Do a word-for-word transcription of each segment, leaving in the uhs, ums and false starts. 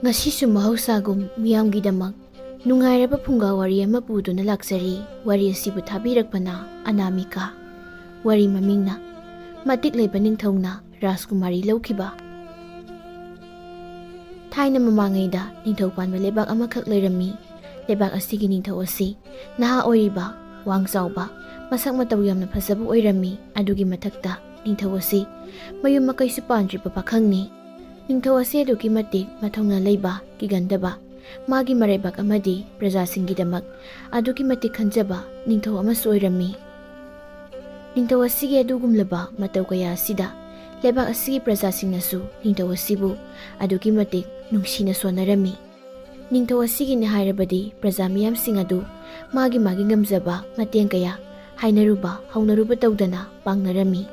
ꯉꯁꯤꯁꯨ ꯃꯍꯧꯁꯥꯒꯨꯝ ꯃꯤꯌꯥꯝꯒꯤꯗꯃꯛ ꯅꯨꯡꯉꯥꯏꯔꯕ ꯐꯨꯡꯒꯥ ꯋꯥꯔꯤ ꯑꯃ ꯄꯨꯗꯨꯅ ꯂꯥꯛꯆꯔꯤ꯫ ꯋꯥꯔꯤ ꯑꯁꯤꯕꯨ ꯊꯥꯕꯤꯔꯛꯄꯅ ꯑꯅꯥꯃꯤꯀꯥ꯫ ꯋꯥꯔꯤ ꯃꯃꯤꯡꯅ ꯃꯇꯤꯛ ꯂꯩꯕ ꯅꯤꯡꯊꯧꯅ ꯔꯥꯖꯀꯨꯃꯥꯔꯤ ꯂꯧꯈꯤꯕ꯫ ꯊꯥꯏꯅ ꯃꯃꯥꯡꯉꯩꯗ ꯅꯤꯡꯊꯧ ꯄꯥꯟꯕ ꯂꯩꯕꯥꯛ ꯑꯃꯈꯛ ꯂꯩꯔꯝꯃꯤ꯫ ꯂꯩꯕꯥꯛ ꯑꯁꯤꯒꯤ ꯅꯤꯡꯊꯧ ꯑꯁꯤ ꯅꯍꯥ ꯑꯣꯏꯔꯤꯕ, ꯋꯥꯡ ꯆꯥꯎꯕ, ꯃꯁꯛ ꯃꯇꯧ ꯌꯥꯝꯅ ꯐꯖꯕ ꯑꯣꯏꯔꯝꯃꯤ꯫ ꯑꯗꯨꯒꯤ ꯃꯊꯛꯇ ꯅꯤꯡꯊꯧ ꯑꯁꯤ ꯃꯌꯨꯝ ꯃꯀꯩꯁꯨ ꯄꯥꯟꯗ꯭ꯔꯤꯕ ꯄꯥꯈꯪꯅꯤ꯫ ꯅꯤꯡꯊꯧ ꯑꯁꯤ ꯑꯗꯨꯛꯀꯤ ꯃꯇꯤꯛ ꯃꯊꯧꯅꯥ ꯂꯩꯕ, ꯀꯤꯒꯟꯗꯕ, ꯃꯥꯒꯤ ꯃꯔꯩꯕꯥꯛ ꯑꯃꯗꯤ ꯄ꯭ꯔꯖꯥꯁꯤꯡꯒꯤꯗꯃꯛ ꯑꯗꯨꯛꯀꯤ ꯃꯇꯤꯛ ꯈꯟꯖꯕ ꯅꯤꯡꯊꯧ ꯑꯃꯁꯨ ꯑꯣꯏꯔꯝꯃꯤ꯫ ꯅꯤꯡꯊꯧ ꯑꯁꯤꯒꯤ ꯑꯗꯨꯒꯨꯝꯂꯕ ꯃꯇꯧ ꯀꯌꯥ ꯑꯁꯤꯗ ꯂꯩꯕꯥꯛ ꯑꯁꯤꯒꯤ ꯄ꯭ꯔꯖꯥꯁꯤꯡꯅꯁꯨ ꯅꯤꯡꯊꯧ ꯑꯁꯤꯕꯨ ꯑꯗꯨꯛꯀꯤ ꯃꯇꯤꯛ ꯅꯨꯡꯁꯤꯅ ꯁꯣꯟꯅꯔꯝꯃꯤ꯫ ꯅꯤꯡꯊꯧ ꯑꯁꯤꯒꯤꯅꯤ ꯍꯥꯏꯔꯕꯗꯤ ꯄ꯭ꯔꯖꯥ ꯃꯤꯌꯥꯝꯁꯤꯡ ꯑꯗꯨ ꯃꯥꯒꯤ ꯃꯥꯒꯤ ꯉꯝꯖꯕ ꯃꯇꯦꯡ ꯀꯌꯥ ꯍꯥꯏꯅꯔꯨꯕ ꯍꯧꯅꯔꯨꯕ ꯇꯧꯗꯅ ꯄꯥꯡꯅꯔꯝꯃꯤ꯫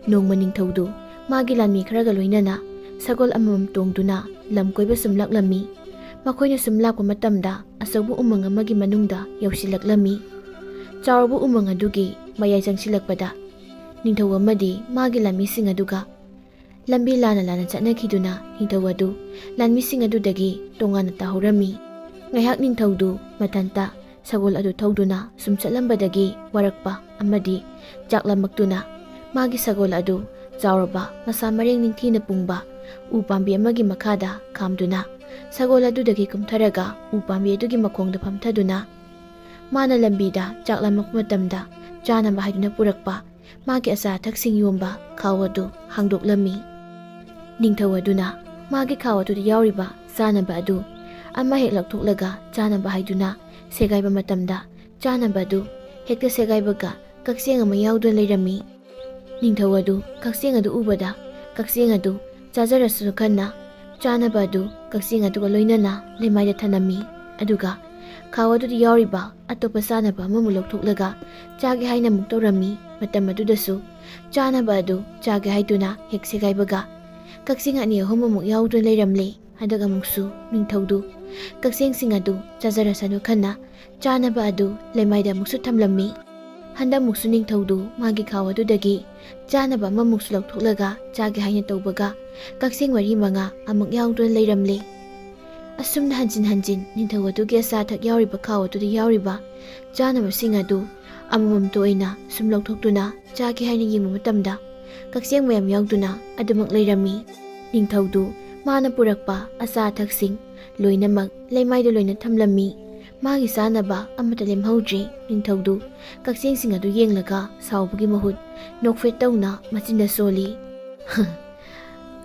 ꯅꯣꯡꯃ ꯅꯤꯡꯊꯧꯗꯨ ꯃꯥꯒꯤ ꯂꯥꯟꯃꯤ ꯈꯔꯒ ꯂꯣꯏꯅꯅ ꯁꯒꯣꯜ ꯑꯃꯃꯝ ꯇꯣꯡꯗꯨꯅ ꯂꯝ ꯀꯣꯏꯕ ꯁꯨꯝ ꯂꯥꯛꯂꯝꯃꯤ꯫ ꯃꯈꯣꯏꯅ ꯁꯨꯝ ꯂꯥꯛꯄ ꯃꯇꯝꯗ ꯑꯆꯧꯕ ꯎꯃꯪ ꯑꯃꯒꯤ ꯃꯅꯨꯡꯗ ꯌꯧꯁꯤꯜꯂꯛꯂꯝꯃꯤ꯫ ꯆꯥꯎꯔꯕ ꯎꯃꯪ ꯑꯗꯨꯒꯤ ꯃꯌꯥꯏ ꯆꯪꯁꯤꯜꯂꯛꯄꯗ ꯅꯤꯡꯊꯧ ꯑꯃꯗꯤ ꯃꯥꯒꯤ ꯂꯥꯟꯃꯤꯁꯤꯡ ꯑꯗꯨꯒ ꯂꯝꯕꯤ ꯂꯥꯟꯅ ꯂꯥꯟꯅ ꯆꯠꯅꯈꯤꯗꯨꯅ ꯅꯤꯡꯊꯧ ꯑꯗꯨ ꯂꯥꯟꯃꯤꯁꯤꯡ ꯑꯗꯨꯗꯒꯤ ꯇꯣꯉꯥꯟꯅ ꯇꯥꯍꯧꯔꯝꯃꯤ꯫ ꯉꯥꯏꯍꯥꯛ ꯅꯤꯡꯊꯧꯗꯨ ꯃꯊꯟꯇ ꯁꯒꯣꯜ ꯑꯗꯨ ꯊꯧꯗꯨꯅ ꯁꯨꯝ ꯆꯠꯂꯝꯕꯗꯒꯤ ꯋꯥꯔꯛꯄ ꯑꯃꯗꯤ ꯆꯥꯛ ꯂꯥꯝꯃꯛꯇꯨꯅ ꯃꯥꯒꯤ ꯁꯒꯣꯜ ꯑꯗꯨ ꯆꯥꯎꯔꯕ ꯃꯁꯥ ꯃꯔꯦꯡ ꯅꯤꯡꯊꯤꯅ ꯄꯨꯡꯕ ꯎ ꯄꯥꯝꯕꯤ ꯑꯃꯒꯤ ꯃꯈꯥꯗ ꯈꯥꯝꯗꯨꯅ ꯁꯒꯣꯜ ꯑꯗꯨꯗꯒꯤ ꯀꯨꯝꯊꯔꯒ ꯎ ꯄꯥꯝꯕꯤ ꯑꯗꯨꯒꯤ ꯃꯈꯣꯡꯗ ꯐꯝꯊꯗꯨꯅ ꯃꯥꯅ ꯂꯝꯕꯤꯗ ꯆꯥꯛ ꯂꯥꯝꯃꯛꯄ ꯃꯇꯝꯗ ꯆꯥꯅꯕ ꯍꯥꯏꯗꯨꯅ ꯄꯨꯔꯛꯄ ꯃꯥꯒꯤ ꯑꯆꯥ ꯑꯊꯛꯁꯤꯡ ꯌꯣꯟꯕ ꯈꯥꯎ ꯑꯗꯨ ꯍꯥꯡꯗꯣꯛꯂꯝꯃꯤ꯫ ꯅꯤꯡꯊꯧ ꯑꯗꯨꯅ ꯃꯥꯒꯤ ꯈꯥꯎ ꯑꯗꯨꯗ ꯌꯥꯎꯔꯤꯕ ꯆꯥꯅꯕ ꯑꯗꯨ ꯑꯃ ꯍꯦꯛ ꯂꯧꯊꯣꯛꯂꯒ ꯆꯥꯅꯕ ꯍꯥꯏꯗꯨꯅ ꯁꯦꯒꯥꯏꯕ ꯃꯇꯝꯗ ꯆꯥꯅꯕ ꯑꯗꯨ ꯍꯦꯛꯇ ꯁꯦꯒꯥꯏꯕꯒ ꯀꯛꯆꯦꯡ ꯑꯃ ꯌꯥꯎꯗꯨꯅ ꯂꯩꯔꯝꯃꯤ꯫ ꯅꯤꯡꯊꯧ ꯑꯗꯨ ꯀꯛꯆꯦꯡ ꯑꯗꯨ ꯎꯕꯗ ꯀꯛꯆꯦꯡ ꯑꯗꯨ ꯆꯥꯖꯔꯁꯅꯨ ꯈꯟꯅ ꯆꯥꯅꯕ ꯑꯗꯨ ꯀꯛꯆꯦꯡ ꯑꯗꯨꯒ ꯂꯣꯏꯅꯅ ꯂꯩꯃꯥꯏꯗ ꯊꯅꯝꯃꯤ꯫ ꯑꯗꯨꯒ ꯈꯥꯎ ꯑꯗꯨꯗ ꯌꯥꯎꯔꯤꯕ ꯑꯇꯣꯞꯄ ꯆꯥꯅꯕ ꯑꯃꯃꯨꯛ ꯂꯧꯊꯣꯛꯂꯒ ꯆꯥꯒꯦ ꯍꯥꯏꯅ ꯑꯃꯨꯛ ꯇꯧꯔꯝꯃꯤ꯫ ꯃꯇꯝ ꯑꯗꯨꯗꯁꯨ ꯆꯥꯅꯕ ꯑꯗꯨ ꯆꯥꯒꯦ ꯍꯥꯏꯗꯨꯅ ꯍꯦꯛ ꯁꯦꯒꯥꯏꯕꯒ ꯀꯛꯆꯦꯡ ꯑꯅꯤ ꯑꯍꯨꯝ ꯑꯃꯨꯛ ꯌꯥꯎꯗꯨꯅ ꯂꯩꯔꯝꯂꯦ꯫ ꯍꯟꯗꯛ ꯑꯃꯨꯛꯁꯨ ꯅꯤꯡꯊꯧꯗꯨ ꯀꯛꯆꯦꯡꯁꯤꯡ ꯑꯗꯨ ꯆꯥꯖꯔꯁꯅꯨ ꯈꯟꯅ ꯆꯥꯅꯕ ꯑꯗꯨ ꯂꯩꯃꯥꯏꯗ ꯑꯃꯨꯛꯁꯨ ꯊꯝꯂꯝꯃꯤ꯫ ꯍꯟꯗꯛꯃꯨꯛꯁꯨ ꯅꯤꯡꯊꯧꯗꯨ ꯃꯥꯒꯤ ꯈꯥꯎ ꯑꯗꯨꯗꯒꯤ ꯆꯥꯅꯕ ꯑꯃꯃꯨꯛꯁꯨ ꯂꯧꯊꯣꯛꯂꯒ ꯆꯥꯒꯦ ꯍꯥꯏꯅ ꯇꯧꯕꯒ ꯀꯛꯆꯦꯡ ꯃꯔꯤ ꯃꯉꯥ ꯑꯃꯨꯛ ꯌꯥꯎꯗꯨꯅ ꯂꯩꯔꯝꯂꯦ꯫ ꯑꯁꯨꯝꯅ ꯍꯟꯖꯤꯟ ꯍꯟꯖꯤꯟ ꯅꯤꯡꯊꯧ ꯑꯗꯨꯒꯤ ꯑꯆꯥ ꯑꯊꯛ ꯌꯥꯎꯔꯤꯕ ꯈꯥꯎ ꯑꯗꯨꯗ ꯌꯥꯎꯔꯤꯕ ꯆꯥꯅꯕꯁꯤꯡ ꯑꯗꯨ ꯑꯃꯃꯝꯇ ꯑꯣꯏꯅ ꯁꯨꯝ ꯂꯧꯊꯣꯛꯇꯨꯅ ꯆꯥꯒꯦ ꯍꯥꯏꯅ ꯌꯦꯡꯕ ꯃꯇꯝꯗ ꯀꯛꯆꯦꯡ ꯃꯌꯥꯝ ꯌꯥꯎꯗꯨꯅ ꯑꯗꯨꯃꯛ ꯂꯩꯔꯝꯃꯤ꯫ ꯅꯤꯡꯊꯧꯗꯨ ꯃꯥꯅ ꯄꯨꯔꯛꯄ ꯑꯆꯥ ꯑꯊꯛꯁꯤꯡ ꯂꯣꯏꯅꯃꯛ ꯂꯩꯃꯥꯏꯗ ꯂꯣꯏꯅ ꯊꯝꯂꯝꯃꯤ꯫ ꯃꯥꯒꯤ ꯆꯥꯅꯕ ꯑꯃꯠꯇ ꯂꯦꯝꯍꯧꯗ꯭ꯔꯦ꯫ ꯅꯤꯡꯊꯧꯗꯨ ꯀꯛꯆꯦꯡꯁꯤꯡ ꯑꯗꯨ ꯌꯦꯡꯂꯒ ꯁꯥꯎꯕꯒꯤ ꯃꯍꯨꯠ ꯅꯣꯛꯐꯦꯠ ꯇꯧꯅ ꯃꯆꯤꯟꯗ ꯁꯣꯜꯂꯤ꯫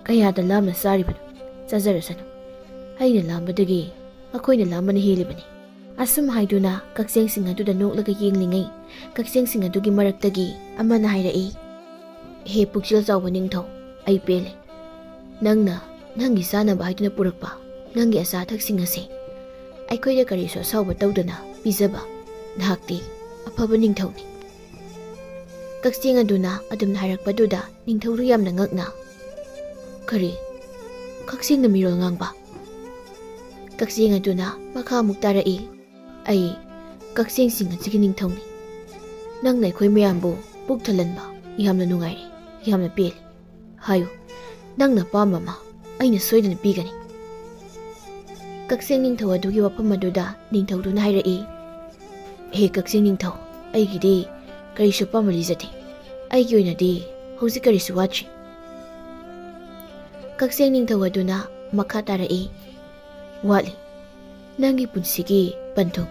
"ꯀꯌꯥꯗ ꯂꯥꯝꯅ ꯆꯥꯔꯤꯕꯅꯣ? ꯆꯥꯖꯔꯁꯅꯨ꯫ ꯑꯩꯅ ꯂꯥꯝꯕꯗꯒꯤ ꯃꯈꯣꯏꯅ ꯂꯥꯝꯕꯅ ꯍꯦꯜꯂꯤꯕꯅꯤ"꯫ ꯑꯁꯨꯝ ꯍꯥꯏꯗꯨꯅ ꯀꯛꯆꯦꯡꯁꯤꯡ ꯑꯗꯨꯗ ꯅꯣꯛꯂꯒ ꯌꯦꯡꯂꯤꯉꯩ ꯀꯛꯆꯦꯡꯁꯤꯡ ꯑꯗꯨꯒꯤ ꯃꯔꯛꯇꯒꯤ ꯑꯃꯅ ꯍꯥꯏꯔꯛꯏ, "ꯍꯦ ꯄꯨꯛꯆꯦꯜ ꯆꯥꯎꯕ ꯅꯤꯡꯊꯧ, ꯑꯩ ꯄꯦꯜꯂꯦ꯫ ꯅꯪꯅ ꯅꯪꯒꯤ ꯆꯥꯅꯕ ꯍꯥꯏꯗꯨꯅ ꯄꯨꯔꯛꯄ ꯅꯪꯒꯤ ꯑꯆꯥ ꯑꯊꯛꯁꯤꯡ ꯑꯁꯦ ꯑꯩꯈꯣꯏꯗ ꯀꯔꯤꯁꯨ ꯑꯁꯥꯎꯕ ꯇꯧꯗꯅ ꯄꯤꯖꯕ ꯅꯍꯥꯛꯇꯤ ꯑꯐꯕ ꯅꯤꯡꯊꯧꯅꯤ"꯫ ꯀꯛꯆꯦꯡ ꯑꯗꯨꯅ ꯑꯗꯨꯝ ꯍꯥꯏꯔꯛꯄꯗꯨꯗ ꯅꯤꯡꯊꯧꯗꯨ ꯌꯥꯝꯅ ꯉꯛꯅ, "ꯀꯔꯤ? ꯀꯛꯆꯦꯡꯅ ꯃꯤꯔꯣꯜ ꯉꯥꯡꯕ?" ꯀꯛꯆꯦꯡ ꯑꯗꯨꯅ ꯃꯈꯥ ꯑꯃꯨꯛ ꯇꯥꯔꯛꯏ, "ꯑꯩ ꯀꯛꯆꯦꯡꯁꯤꯡ ꯑꯁꯤꯒꯤ ꯅꯤꯡꯊꯧꯅꯤ꯫ ꯅꯪꯅ ꯑꯩꯈꯣꯏ ꯃꯌꯥꯝꯕꯨ ꯄꯨꯛ ꯊꯜꯍꯟꯕ ꯌꯥꯝꯅ ꯅꯨꯡꯉꯥꯏꯔꯦ, ꯌꯥꯝꯅ ꯄꯦꯜꯂꯦ꯫ ꯍꯥꯏꯌꯨ, ꯅꯪꯅ ꯑꯄꯥꯝꯕ ꯑꯃ ꯑꯩꯅ ꯁꯣꯏꯗꯅ ꯄꯤꯒꯅꯤ"꯫ ꯀꯛꯆꯦꯡ ꯅꯤꯡꯊꯧ ꯑꯗꯨꯒꯤ ꯋꯥꯐꯝ ꯑꯗꯨꯗ ꯅꯤꯡꯊꯧꯗꯨꯅ ꯍꯥꯏꯔꯛꯏ, "ꯍꯦ ꯀꯛꯆꯦꯡ ꯅꯤꯡꯊꯧ, ꯑꯩꯒꯤꯗꯤ ꯀꯔꯤꯁꯨ ꯑꯄꯥꯝꯕ ꯂꯩꯖꯗꯦ꯫ ꯑꯩꯒꯤ ꯑꯣꯏꯅꯗꯤ ꯍꯧꯖꯤꯛ ꯀꯔꯤꯁꯨ ꯋꯥꯠꯇ꯭ꯔꯤ"꯫ ꯀꯛꯆꯦꯡ ꯅꯤꯡꯊꯧ ꯑꯗꯨꯅ ꯃꯈꯥ ꯇꯥꯔꯛꯏ, "ꯋꯥꯠꯂꯤ꯫ ꯅꯪꯒꯤ ꯄꯨꯟꯁꯤꯒꯤ ꯄꯟꯊꯨꯡ,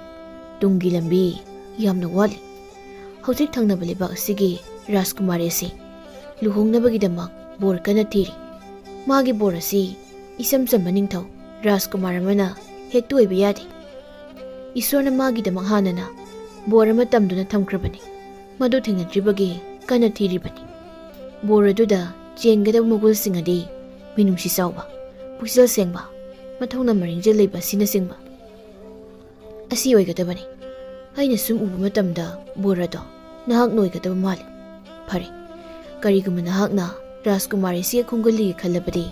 ꯇꯨꯡꯒꯤ ꯂꯝꯕꯤ ꯌꯥꯝꯅ ꯋꯥꯠꯂꯤ꯫ ꯍꯧꯖꯤꯛ ꯊꯪꯅꯕ ꯂꯩꯕꯥꯛ ꯑꯁꯤꯒꯤ ꯔꯥꯖꯀꯨꯃꯥꯔꯤ ꯑꯁꯤ ꯂꯨꯍꯣꯡꯅꯕꯒꯤꯗꯃꯛ ꯕꯣꯔ ꯀꯟꯅ ꯊꯤꯔꯤ꯫ ꯃꯥꯒꯤ ꯕꯣꯔ ꯑꯁꯤ ꯏꯆꯝ ꯆꯝꯕ ꯅꯤꯡꯊꯧ ꯔꯥꯖꯀꯨꯃꯥꯔ ꯑꯃꯅ ꯍꯦꯛꯇ ꯑꯣꯏꯕ ꯌꯥꯗꯦ꯫ ꯏꯁꯣꯔꯅ ꯃꯥꯒꯤꯗꯃꯛ ꯍꯥꯟꯅꯅ ꯕꯣꯔ ꯑꯃ ꯇꯝꯗꯨꯅ ꯊꯝꯈ꯭ꯔꯕꯅꯤ꯫ ꯃꯗꯨ ꯊꯦꯡꯅꯗ꯭ꯔꯤꯕꯒꯤ ꯀꯟꯅ ꯊꯤꯔꯤꯕꯅꯤ꯫ ꯕꯣꯔ ꯑꯗꯨꯗ ꯆꯦꯟꯒꯗꯕ ꯃꯒꯨꯟꯁꯤꯡ ꯑꯗꯤ ꯃꯤꯅꯨꯡꯁꯤ ꯆꯥꯎꯕ, ꯄꯨꯛꯆꯦꯜ ꯁꯦꯡꯕ, ꯃꯊꯧꯅꯥ ꯃꯔꯤꯡꯖꯦꯜ ꯂꯩꯕ ꯑꯁꯤꯅꯆꯤꯡꯕ ꯑꯁꯤ ꯑꯣꯏꯒꯗꯕꯅꯤ꯫ ꯑꯩꯅ ꯁꯨꯝ ꯎꯕ ꯃꯇꯝꯗ ꯕꯣꯔ ꯑꯗꯣ ꯅꯍꯥꯛꯅ ꯑꯣꯏꯒꯗꯕ ꯃꯥꯜꯂꯤ꯫ ꯐꯔꯦ, ꯀꯔꯤꯒꯨꯝꯕ ꯅꯍꯥꯛꯅ ꯔꯥꯖꯀꯨꯃꯥꯔꯤ ꯑꯁꯤꯒ ꯈꯣꯡꯒꯨꯜꯂꯤꯒꯦ ꯈꯜꯂꯕꯗꯤ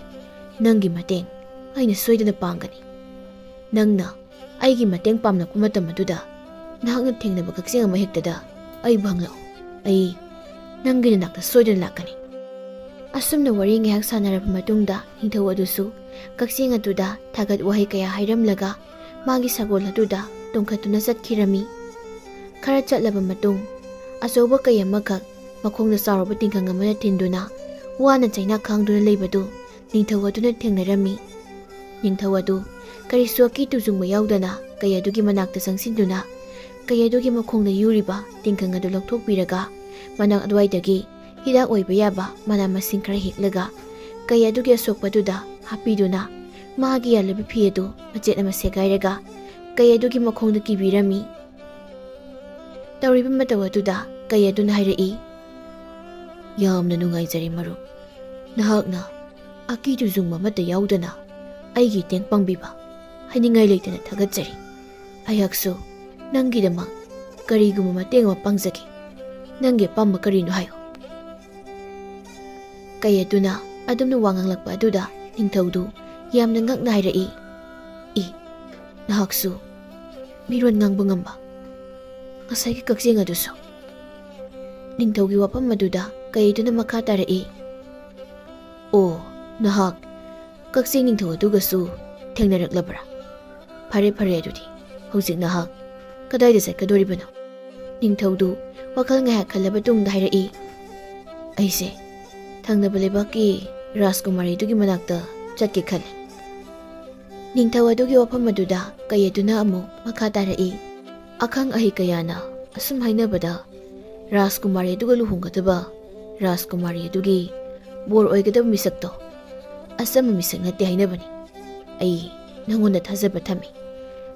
ꯅꯪꯒꯤ ꯃꯇꯦꯡ ꯑꯩꯅ ꯁꯣꯏꯗꯅ ꯄꯥꯡꯒꯅꯤ꯫ ꯅꯪꯅ ꯑꯩꯒꯤ ꯃꯇꯦꯡ ꯄꯥꯝꯂꯛꯄ ꯃꯇꯝ ꯑꯗꯨꯗ ꯅꯍꯥꯛꯅ ꯊꯦꯡꯅꯕ ꯀꯛꯆꯦꯡ ꯑꯃ ꯍꯦꯛꯇꯗ ꯑꯩꯕꯨ ꯍꯪꯂꯛꯎ, ꯑꯩ ꯅꯪꯒꯤ ꯅꯅꯥꯛꯇ ꯁꯣꯏꯗꯅ ꯂꯥꯛꯀꯅꯤ꯫ ꯑꯁꯨꯝꯅ ꯋꯥꯔꯤ ꯉꯥꯏꯍꯥꯛ ꯁꯥꯟꯅꯔꯕ ꯃꯇꯨꯡꯗ ꯅꯤꯡꯊꯧ ꯑꯗꯨꯁꯨ ꯀꯛꯆꯦꯡ ꯑꯗꯨꯗ ꯊꯥꯒꯠ ꯋꯥꯍꯩ ꯀꯌꯥ ꯍꯥꯏꯔꯝꯂꯒ ꯃꯥꯒꯤ ꯁꯒꯣꯜ ꯑꯗꯨꯗ ꯇꯣꯡꯈꯠꯇꯨꯅ ꯆꯠꯈꯤꯔꯝꯃꯤ꯫ ꯈꯔ ꯆꯠꯂꯕ ꯃꯇꯨꯡ ꯑꯆꯧꯕ ꯀꯩ ꯑꯃꯈꯛ ꯃꯈꯣꯡꯗ ꯆꯥꯎꯔꯕ ꯇꯤꯡꯈꯪ ꯑꯃꯅ ꯊꯤꯟꯗꯨꯅ ꯋꯥꯅ ꯆꯩꯅꯥ ꯈꯥꯡꯗꯨꯅ ꯂꯩꯕꯗꯨ ꯅꯤꯡꯊꯧ ꯑꯗꯨꯅ ꯊꯦꯡꯅꯔꯝꯃꯤ꯫ ꯅꯤꯡꯊꯧ ꯑꯗꯨ ꯀꯔꯤꯁꯨ ꯑꯀꯤ ꯇꯨꯖꯨꯡꯕ ꯌꯥꯎꯗꯅ ꯀꯩ ꯑꯗꯨꯒꯤ ꯃꯅꯥꯛꯇ ꯆꯪꯁꯤꯟꯗꯨꯅ ꯀꯩ ꯑꯗꯨꯒꯤ ꯃꯈꯣꯡꯗ ꯌꯨꯔꯤꯕ ꯇꯤꯡꯈꯪ ꯑꯗꯨ ꯂꯧꯊꯣꯛꯄꯤꯔꯒ ꯃꯅꯥꯛ ꯑꯗꯨꯋꯥꯏꯗꯒꯤ ꯍꯤꯗꯥꯛ ꯑꯣꯏꯕ ꯌꯥꯕ ꯃꯅꯥ ꯃꯁꯤꯡ ꯈꯔ ꯍꯦꯛꯂꯒ ꯀꯩ ꯑꯗꯨꯒꯤ ꯑꯁꯣꯛꯄꯗꯨꯗ ꯍꯥꯞꯄꯤꯗꯨꯅ ꯃꯥꯒꯤ ꯌꯥꯜꯂꯤꯕ ꯐꯤ ꯑꯗꯨ ꯃꯆꯦꯠ ꯑꯃ ꯁꯦꯒꯥꯏꯔꯒ ꯀꯩ ꯑꯗꯨꯒꯤ ꯃꯈꯣꯡꯗ ꯀꯤꯕꯤꯔꯝꯃꯤ꯫ ꯇꯧꯔꯤꯕ ꯃꯇꯧ ꯑꯗꯨꯗ ꯀꯩ ꯑꯗꯨꯅ ꯍꯥꯏꯔꯛꯏ, "ꯌꯥꯝꯅ ꯅꯨꯡꯉꯥꯏꯖꯔꯦ ꯃꯔꯨꯞ, ꯅꯍꯥꯛꯅ ꯑꯀꯤ ꯇꯨꯖꯨꯡꯕ ꯑꯃꯠꯇ ꯌꯥꯎꯗꯅ ꯑꯩꯒꯤ ꯃꯇꯦꯡ ꯄꯥꯡꯕꯤꯕ ꯍꯥꯏꯅꯤꯡꯉꯥꯏ ꯂꯩꯇꯅ ꯊꯥꯒꯠꯆꯔꯤ꯫ ꯑꯩꯍꯥꯛꯁꯨ ꯅꯪꯒꯤꯗꯃꯛ ꯀꯔꯤꯒꯨꯝꯕ ꯃꯇꯦꯡ ꯑꯃ ꯄꯥꯡꯖꯒꯦ꯫ ꯅꯪꯒꯤ ꯑꯄꯥꯝꯕ ꯀꯔꯤꯅꯣ ꯍꯥꯏꯌꯨ?" ꯀꯩ ꯑꯗꯨꯅ ꯑꯗꯨꯝꯅ ꯋꯥ ꯉꯥꯡꯂꯛꯄ ꯑꯗꯨꯗ ꯅꯤꯡꯊꯧꯗꯨ ꯌꯥꯝꯅ ꯉꯛꯅ ꯍꯥꯏꯔꯛꯏ, "ꯏ, ꯅꯍꯥꯛꯁꯨ ꯃꯤꯔꯣꯟ ꯉꯥꯡꯕ ꯉꯝꯕ? ꯉꯁꯥꯏꯒꯤ ꯀꯛꯆꯦꯡ ꯑꯗꯨꯁꯨ?" ꯅꯤꯡꯊꯧꯒꯤ ꯋꯥꯐꯝ ꯑꯗꯨꯗ ꯀꯩ ꯑꯗꯨꯅ ꯃꯈꯥ ꯇꯥꯔꯛꯏ, "ꯑꯣ, ꯅꯍꯥꯛ ꯀꯛꯆꯦꯡ ꯅꯤꯡꯊꯧ ꯑꯗꯨꯒꯁꯨ ꯊꯦꯡꯅꯔꯛꯂꯕ꯭ꯔꯥ? ꯐꯔꯦ, ꯐꯔꯦ, ꯑꯗꯨꯗꯤ ꯍꯧꯖꯤꯛ ꯅꯍꯥꯛ ꯀꯗꯥꯏꯗ ꯆꯠꯀꯗꯧꯔꯤꯕꯅꯣ?" ꯅꯤꯡꯊꯧꯗꯨ ꯋꯥꯈꯜ ꯉꯥꯏꯍꯥꯛ ꯈꯜꯂꯕ ꯇꯨꯡꯗ ꯍꯥꯏꯔꯛꯏ, "ꯑꯩꯁꯦ ꯊꯪꯅꯕ ꯂꯩꯕꯥꯛꯀꯤ ꯔꯥꯖꯀꯨꯃꯥꯔꯤ ꯑꯗꯨꯒꯤ ꯃꯅꯥꯛꯇ ꯆꯠꯀꯦ ꯈꯜꯂꯤ꯫" ꯅꯤꯡꯊꯧ ꯑꯗꯨꯒꯤ ꯋꯥꯐꯝ ꯑꯗꯨꯗ ꯀꯩ ꯑꯗꯨꯅ ꯑꯃꯨꯛ ꯃꯈꯥ ꯇꯥꯔꯛꯏ, "ꯑꯈꯪ ꯑꯍꯩ ꯀꯌꯥꯅ ꯑꯁꯨꯝ ꯍꯥꯏꯅꯕꯗ ꯔꯥꯖꯀꯨꯃꯥꯔꯤ ꯑꯗꯨꯒ ꯂꯨꯍꯣꯡꯒꯗꯕ ꯔꯥꯖꯀꯨꯃꯥꯔꯤ ꯑꯗꯨꯒꯤ ꯕꯣꯔ ꯑꯣꯏꯒꯗꯕ ꯃꯤꯁꯛꯇꯣ ꯑꯆꯝꯕ ꯃꯤꯁꯛ ꯅꯠꯇꯦ ꯍꯥꯏꯅꯕꯅꯤ꯫ ꯑꯩ ꯅꯪꯉꯣꯟꯗ ꯊꯥꯖꯕ ꯊꯝꯃꯤ꯫